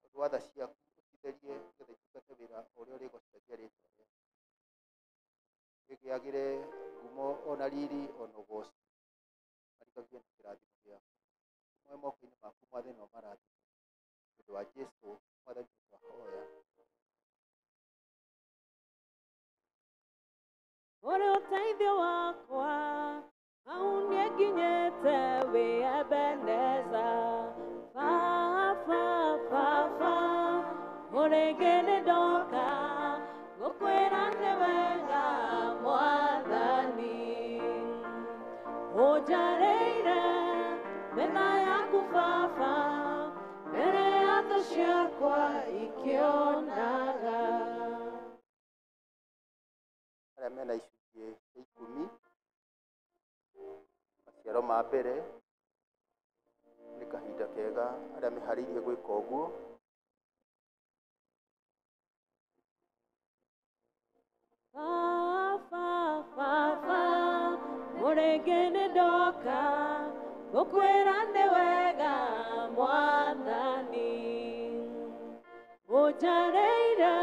Tondũ wa tha ciaku ũcitherie nĩgetha itungate wĩra ũrĩa ũrĩgocithagia rĩtwa rĩaku. Wĩgĩagĩre ngumo ona riri ona ũgoci, marigagio na kĩrathimo gĩaku. Moe moko-inĩ maku Mwathani na ũmarathime. Nĩ ũndũ wa Jesũ Mwathani twahoya. Ũrĩ ũteithio wakwa, hau nĩnginyĩte wĩ Ebeneza. Baba, Baba, ũrĩngĩ nĩndoka, ngũkwĩra nĩ wega Mwathani. Ũnjarĩire metha yaku Baba, mbere ya thũ ciakwa ikĩonaga. Arĩa mena icunjĩ cia ikũmi, maciaro ma mbere, nĩ kahinda kega arĩa meharĩirie gwĩka ũguo. Baba, Baba, mũrĩngĩ nĩndoka, ngũkwĩra nĩ wega Mwathani. Ũnjarĩire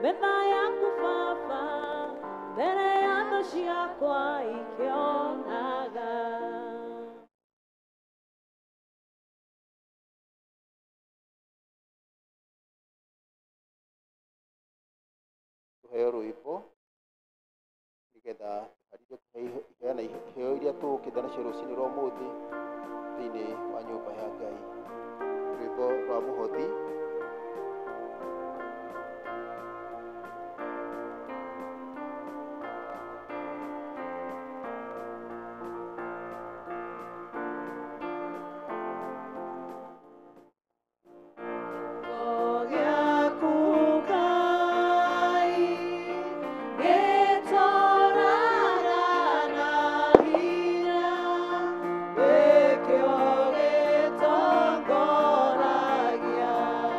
metha yaku Baba, mbere ya thũ ciakwa ikĩonaga. Tũheo rwĩmbo nĩgetha tũharĩrie kũheana iheo iria tũũkĩte nacio rũcinĩ rwa ũmũthĩ thĩinĩ wa nyũmba ya Ngai. Rwĩmbo rwa mũhothi. Gĩtongoragia.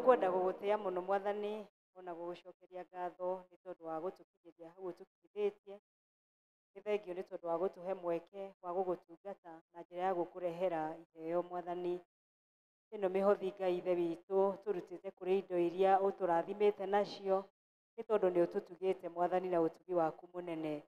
Tũkwenda gũgũtĩa mũno Mwathani, ona gũgũcokeria ngatho nĩ tondũ wa gũtũkinyĩria hau ũtũkinyithĩtie. Nĩ thengio nĩ tondũ wa gũtũhe mweke wa gũgũtungata na njĩra ya gũkũrehera iheo Mwathani. Ĩno mĩhothi Ngai Ithe witũ tũrutĩte kũrĩ indo iria ũtũrathimĩte nacio, nĩ tondũ nĩ ũtũtugĩte Mwathani na ũtugi waku mũnene.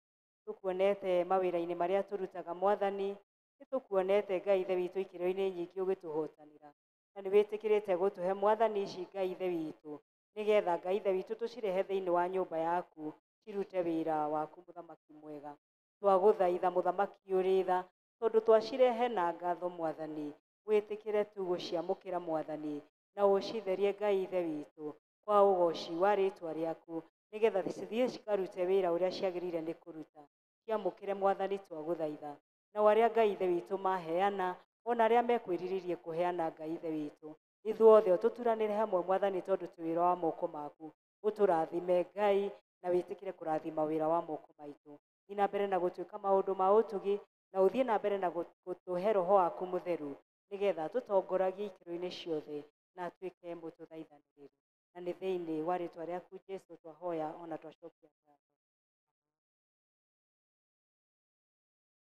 Tũkuonete mawĩra-inĩ marĩa tũrutaga Mwathani, nĩ tũkuonete Ngai Ithe witũ ikĩro-inĩ nyingĩ ũgĩtũhotanĩra. Na nĩ wĩtĩkĩrĩte gũtũhe Mwathani ici Ngai Ithe witũ, nĩgetha Ngai Ithe witũ tũcirehe thĩinĩ wa nyũmba yaku, cirute wĩra waku mũthamaki mwega. Twagũthaitha mũthamaki ũrĩ tha, tondũ twacirehe na ngatho Mwathani, wĩtĩkĩre tu gũciamũkĩra Mwathani, na ũcitherie Ngai Ithe witũ kwa ũgoci wa rĩtwa rĩaku, nĩgetha cithiĩ cikarute wĩra ũrĩa ciagĩrĩire nĩ kũruta. Ciamũkĩre Mwathani twagũthaitha. Nao arĩa Ngai Ithe witũ maheana, ona arĩa mekwĩrirĩrie kũheana Ngai Ithe witũ, ithuothe ũtũturanĩre hamwe Mwathani, tondũ twĩ wĩra wa moko maku. Ũtũrathime Ngai, na wĩtĩkĩre kũrathima wĩra wa moko maitũ. Thiĩ na mbere na gũtuĩka maũndũ ma ũtugi, na ũthiĩ na mbere na gũtũhe roho waku mũtheru, nĩgetha tũtongoragie ikĩro-inĩ ciothe, na atuĩke mũtũthaithanĩrĩri. Na nĩ thĩinĩ wa rĩtwa rĩaku Jesũ twahoya ona twacokia ngatho.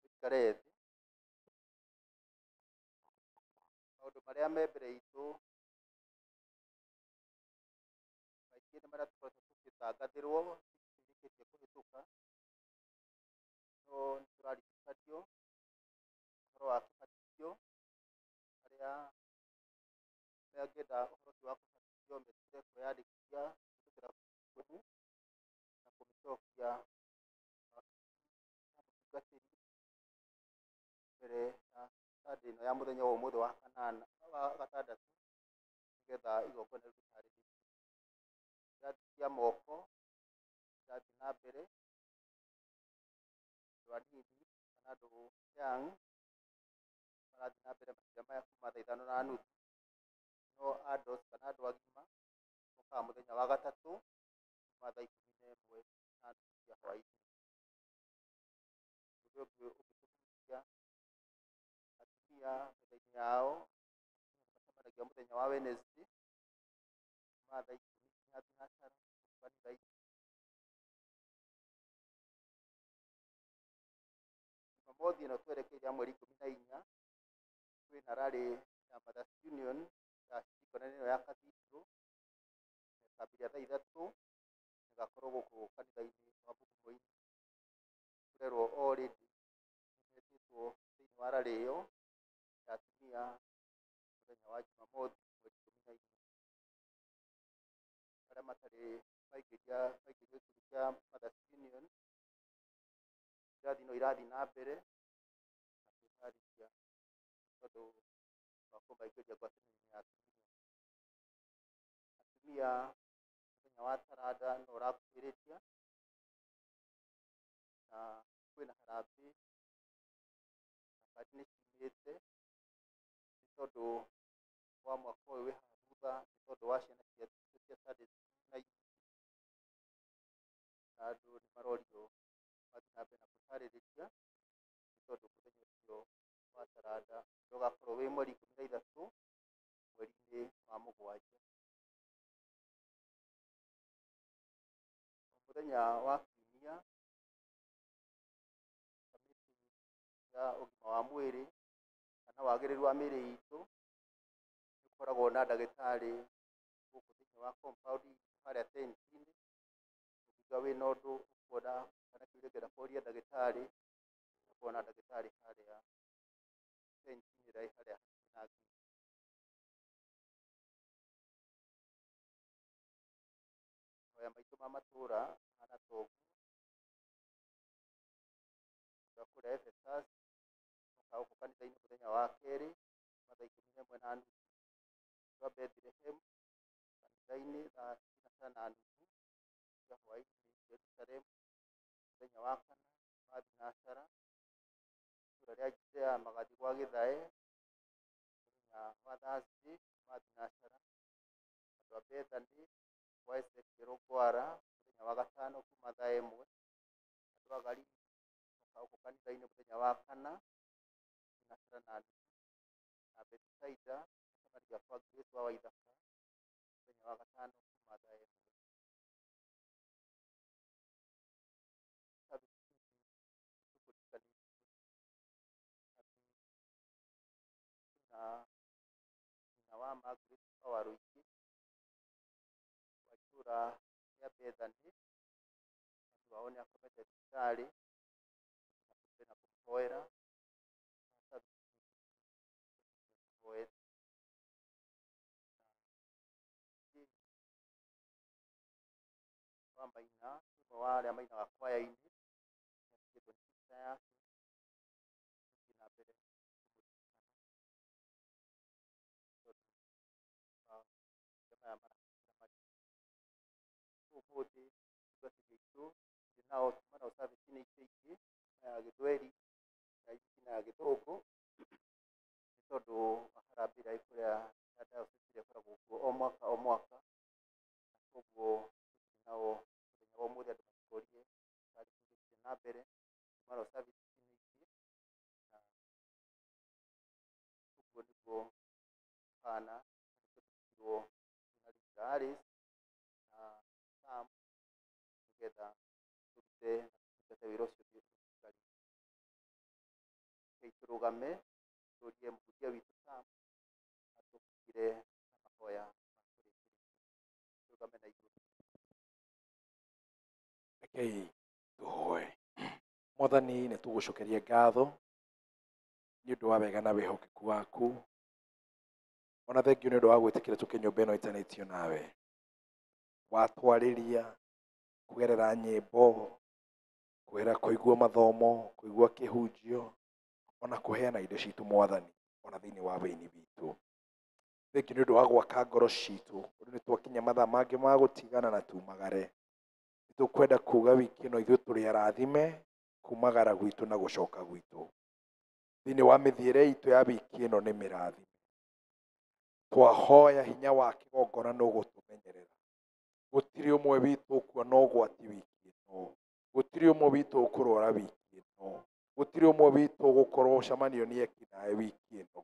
Tũikare thĩ. Maũndũ marĩa me mbere itũ maingĩ nĩ marĩa tũkoretwo tũgĩtangathĩrwo tũrĩkĩtie kũhĩtũka, no nĩ tũraririkanio ũhoro wa kĩbatithio, arĩa mangĩenda ũhoro ũcio wa kũbatithio metĩkĩre kwĩyandĩkithia kũhĩtũkĩra fomu na kũmĩcokia mũtungatĩri mbere ya Sunday ĩno ya mũthenya wa ũmũthĩ wa kanana wa gatandatũ, nĩgetha igongona rĩu rĩharĩrĩrio. Irathi cia moko irathiĩ na mbere, andũ anini kana andũ young marathiĩ na mbere mahinda maya kuma thaa 5:30, no adults kana andũ agima mokaga mũthenya wa gatatũ kuma thaa 11:30 cia hwaĩ-inĩ. Ũndũ ũngĩ ũngĩtũhutia, atumia metha-inĩ yao macemanagia mũthenya wa Wednesday kuma thaa 10 nginya thinacara kanitha-inĩ. Jumamothi ĩno twerekeire ya mweri 14 kwĩna rally ya Mothers Union ya ciringi ĩno ya Cathedral, ĩkambĩrĩria thaa 3 ĩgakorwo gũkũ kanitha-inĩ wa Mũgumo-inĩ. Kũrerwo already nĩmetĩtwo thĩinĩ wa rally ĩyo ya atumia mũthenya wa Jumamothi mweri 14. Arĩa matarĩ maingĩria gĩkundi kĩa Mothers Union, irathi no irathiĩ na mbere na kwĩharĩria tondũ wa kũmaingĩria ngwatanĩro-inĩ ya atumia. Atumia mũthenya wa taranda no ũrakuhĩrĩria, na kwĩna harambee na kandi nĩ ciumĩte, nĩ tondũ wa mwaka ũyũ wĩ haha thutha, nĩ tondũ wa ciana ciitũ cia Sunday school na youth, na andũ nĩ marorio mathiĩ na mbere na kwĩharĩrĩria, nĩ tondũ mũthenya ũcio wa taranda ũgakorwo wĩ mweri 13 mweri-inĩ wa mũgwanja. Mũthenya wa kiumia, kamĩtĩ ya ũgima wa mwĩrĩ kana wagĩrĩru wa mĩĩrĩ itũ nĩ gũkoragwo na ndagĩtarĩ gũkũ thĩinĩ wa compound itũ harĩa tent-inĩ. Ũngĩigua wĩna ũndũ ũkuona kana kĩũria ũngĩenda kũria ndagĩtarĩ, nĩũkuona na ndagĩtarĩ harĩa tent-inĩ ĩrĩa ĩ harĩa hakuhĩ na gate. Mahoya maitũ ma matũra mahana ta ũguo. Andũ a kũrĩa Ephesus mokaga gũkũ kanitha-inĩ mũthenya wa kerĩ kuma thaa 11:30. Andũ a Bethlehem kanitha-inĩ thaa 6:30 cia hwaĩ-inĩ. Jerusalem mũthenya wa kana kuma thinacara. Itũra rĩa Judea magathiĩ gwa Gĩthae mũthenya wa Thursday kuma thinacara. Andũ a Bethany gwa Ezekiel Ngwara mũthenya wa gatano kuma thaa 1. Andũ a Galili mokaga gũkũ kanitha-inĩ mũthenya wa kana 6:30. Na Bethsaida macemanagia kwa Grace wa Waithaka mũthenya Margaret Waruiki wa itũũra rĩa Bethany. Mami wao nĩ akomete thibitarĩ na kũmũhoera kũmũhoera. Wa Maina, ũmwe wa arĩa mainaga kwaya-inĩ, nĩatigĩtwo nĩ sister yake, tũthiĩ na mbere kũmũririkana tondũ wa mahinda maya marahĩtũkĩra maritũ. Ũmũthĩ atungatĩri aitũ tũrĩ nao tuma nao service-inĩ icio ingĩ, ya Gĩthweri, ya Ithigi na ya Gĩthũngũ, nĩ tondũ wa harambee ĩrĩa ĩkũrĩa ya diocese ĩrĩa ĩkoragwo kuo o mwaka o mwaka, na koguo tũtirĩ nao mũthenya wa ũmũthĩ andũ matikorie karĩ tũthiĩte na mbere tuma nao service-inĩ ingĩ, na ũguo nĩguo kũhana. Nĩkĩo tũtigirwo na Leader Alice na Sam nĩgetha tũrute na tũtungate wĩra ũcio tũtigarĩte. Rekei tũrũgame tũrie mũhunjia witũ Sam atũhingĩre na mahoya ma kũrĩkĩrĩria. Tũrũgame na igũrũ. Rekei tũhoe. Mwathani, nĩ tũgũcokeria ngatho nĩ ũndũ wa wega na wĩhokeku waku, ona thengiũ nĩ ũndũ wa gwĩtĩkĩra tũke nyũmba ĩno ĩtanĩtio nawe. Watwarĩria kũgerera nyĩmbo, kũgerera kũigua mathomo, kũigua kĩhunjio, ona kũheana indo citũ Mwathani, ona thĩinĩ wa wĩini witũ. Thengiũ nĩ ũndũ wa gwaka ngoro citũ, ũndũ nĩ twakinya mathaa mangĩ ma gũtigana na tumagare. Nĩtũkwenda kuga wiki ĩno ithuĩ tũrĩ arathime kumagara gwitũ na gũcoka gwitũ. Thĩinĩ wa mĩthiĩre itũ ya wiki ĩno nĩ mĩrathime. Twahoya hinya wa kĩgongona nũgũtũmenyerera. Gũtirĩ ũmwe witũ ũkuona ũgwati wiki ĩno. Gũtirĩ ũmwe witũ ũkũrwara wiki ĩno. Gũtirĩ ũmwe witũ ũgũkorwo ũcemanio nĩ ekinaĩ wiki ĩno.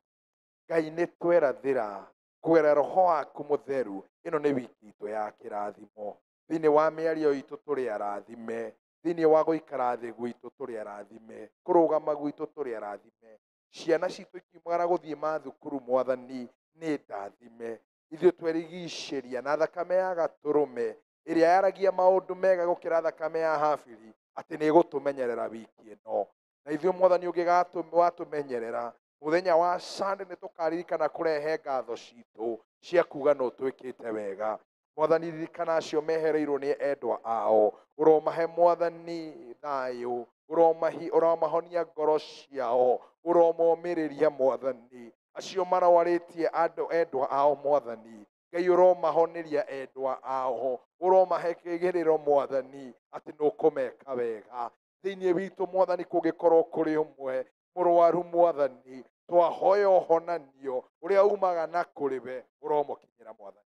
Ngai nĩ twerathĩra kũgerera roho waku mũtheru, ĩno nĩ wiki itũ ya kĩrathimo. Thĩinĩ wa mĩario itũ tũrĩ arathime, thĩinĩ wa gũikara thĩ gwitũ tũrĩ arathime, kũrũgama gwitũ tũrĩ arathime, ciana citũ ikiumagara gũthiĩ mathukuru Mwathani nĩ ndathime. Ithuĩ twerigicĩria na thakame ya gatũrũme ĩrĩa yaragia maũndũ mega gũkĩra thakame ya Habili, atĩ nĩ ĩgũtũmenyerera wiki ĩno. Na ithuĩ Mwathani ũngĩgatũmenyerera mũthenya wa Sunday nĩ tũkaririkana kũrehe ngatho citũ cia kuga no twĩkĩte wega. Mwathani ririkana acio mehereirwo nĩ endwa ao, ũromahe Mwathani thayũ, ũromahonia ngoro ciao, ũromomĩrĩria Mwathani. Acio marwarĩtie andũ endwa ao Mwathani, Ngai ũromahoneria endwa ao, ũromahe kĩĩrĩgĩrĩro Mwathani atĩ nĩũkũmeka wega. Thĩinĩ witũ Mwathani kũngĩkorwo kũrĩ ũmwe mũrwaru Mwathani, twahoya ũhonanio ũrĩa umaga na kũrĩ we ũromũkinyĩra Mwathani.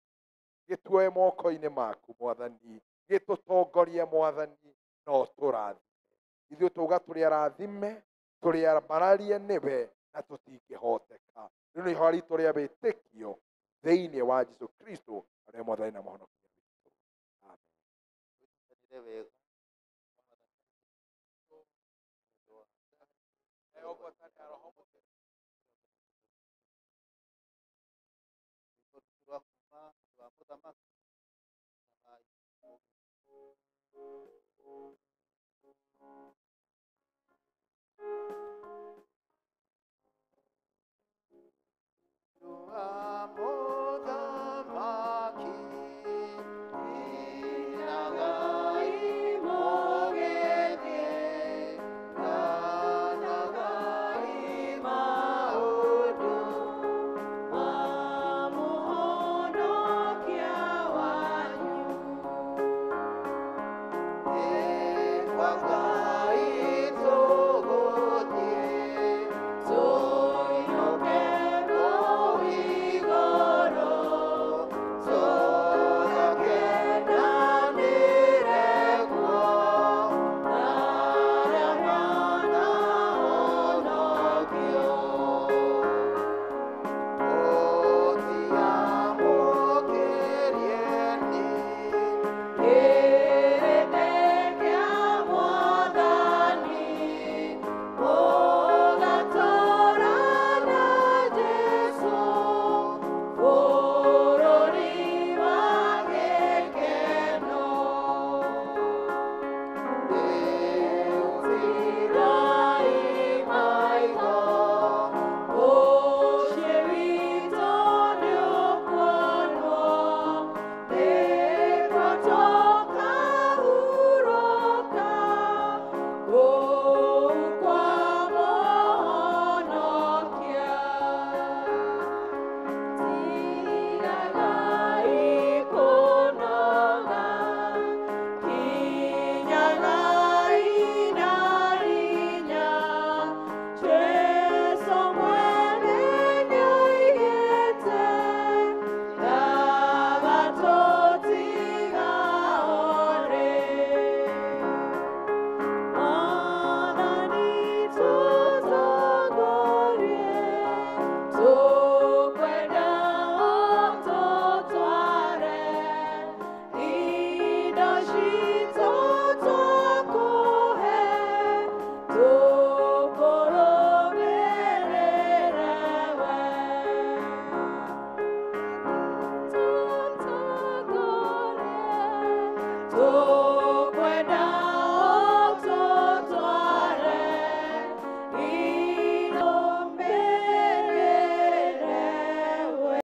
Gĩtuoe moko-inĩ maku Mwathani, gĩtũtongorie Mwathani, no tũrathime. Ithuĩ tauga tũrĩ arathime, tũrĩ ambararie nĩwe na tũtingĩhoteka. Rĩu nĩ ihoya ritũ rĩa wĩtĩkio thĩinĩ wa Jesũ Kristo arĩa Mwathani na Mũhonokia witũ. Amen. Twĩtĩkanĩre wega. Rwĩmbo rwitũ rwa kuma rwa mũthamaki Rwa mũthamaki inagai mũgĩthiĩ, ganagai maũndũ ma mũhonokia wanyu. Kwa Ngai tũgũthiĩ, Tũinũke kũu igũrũ, tũgakenanĩre kuo, na arĩa manahonokio. O ti amũkĩrie niĩ, Nĩ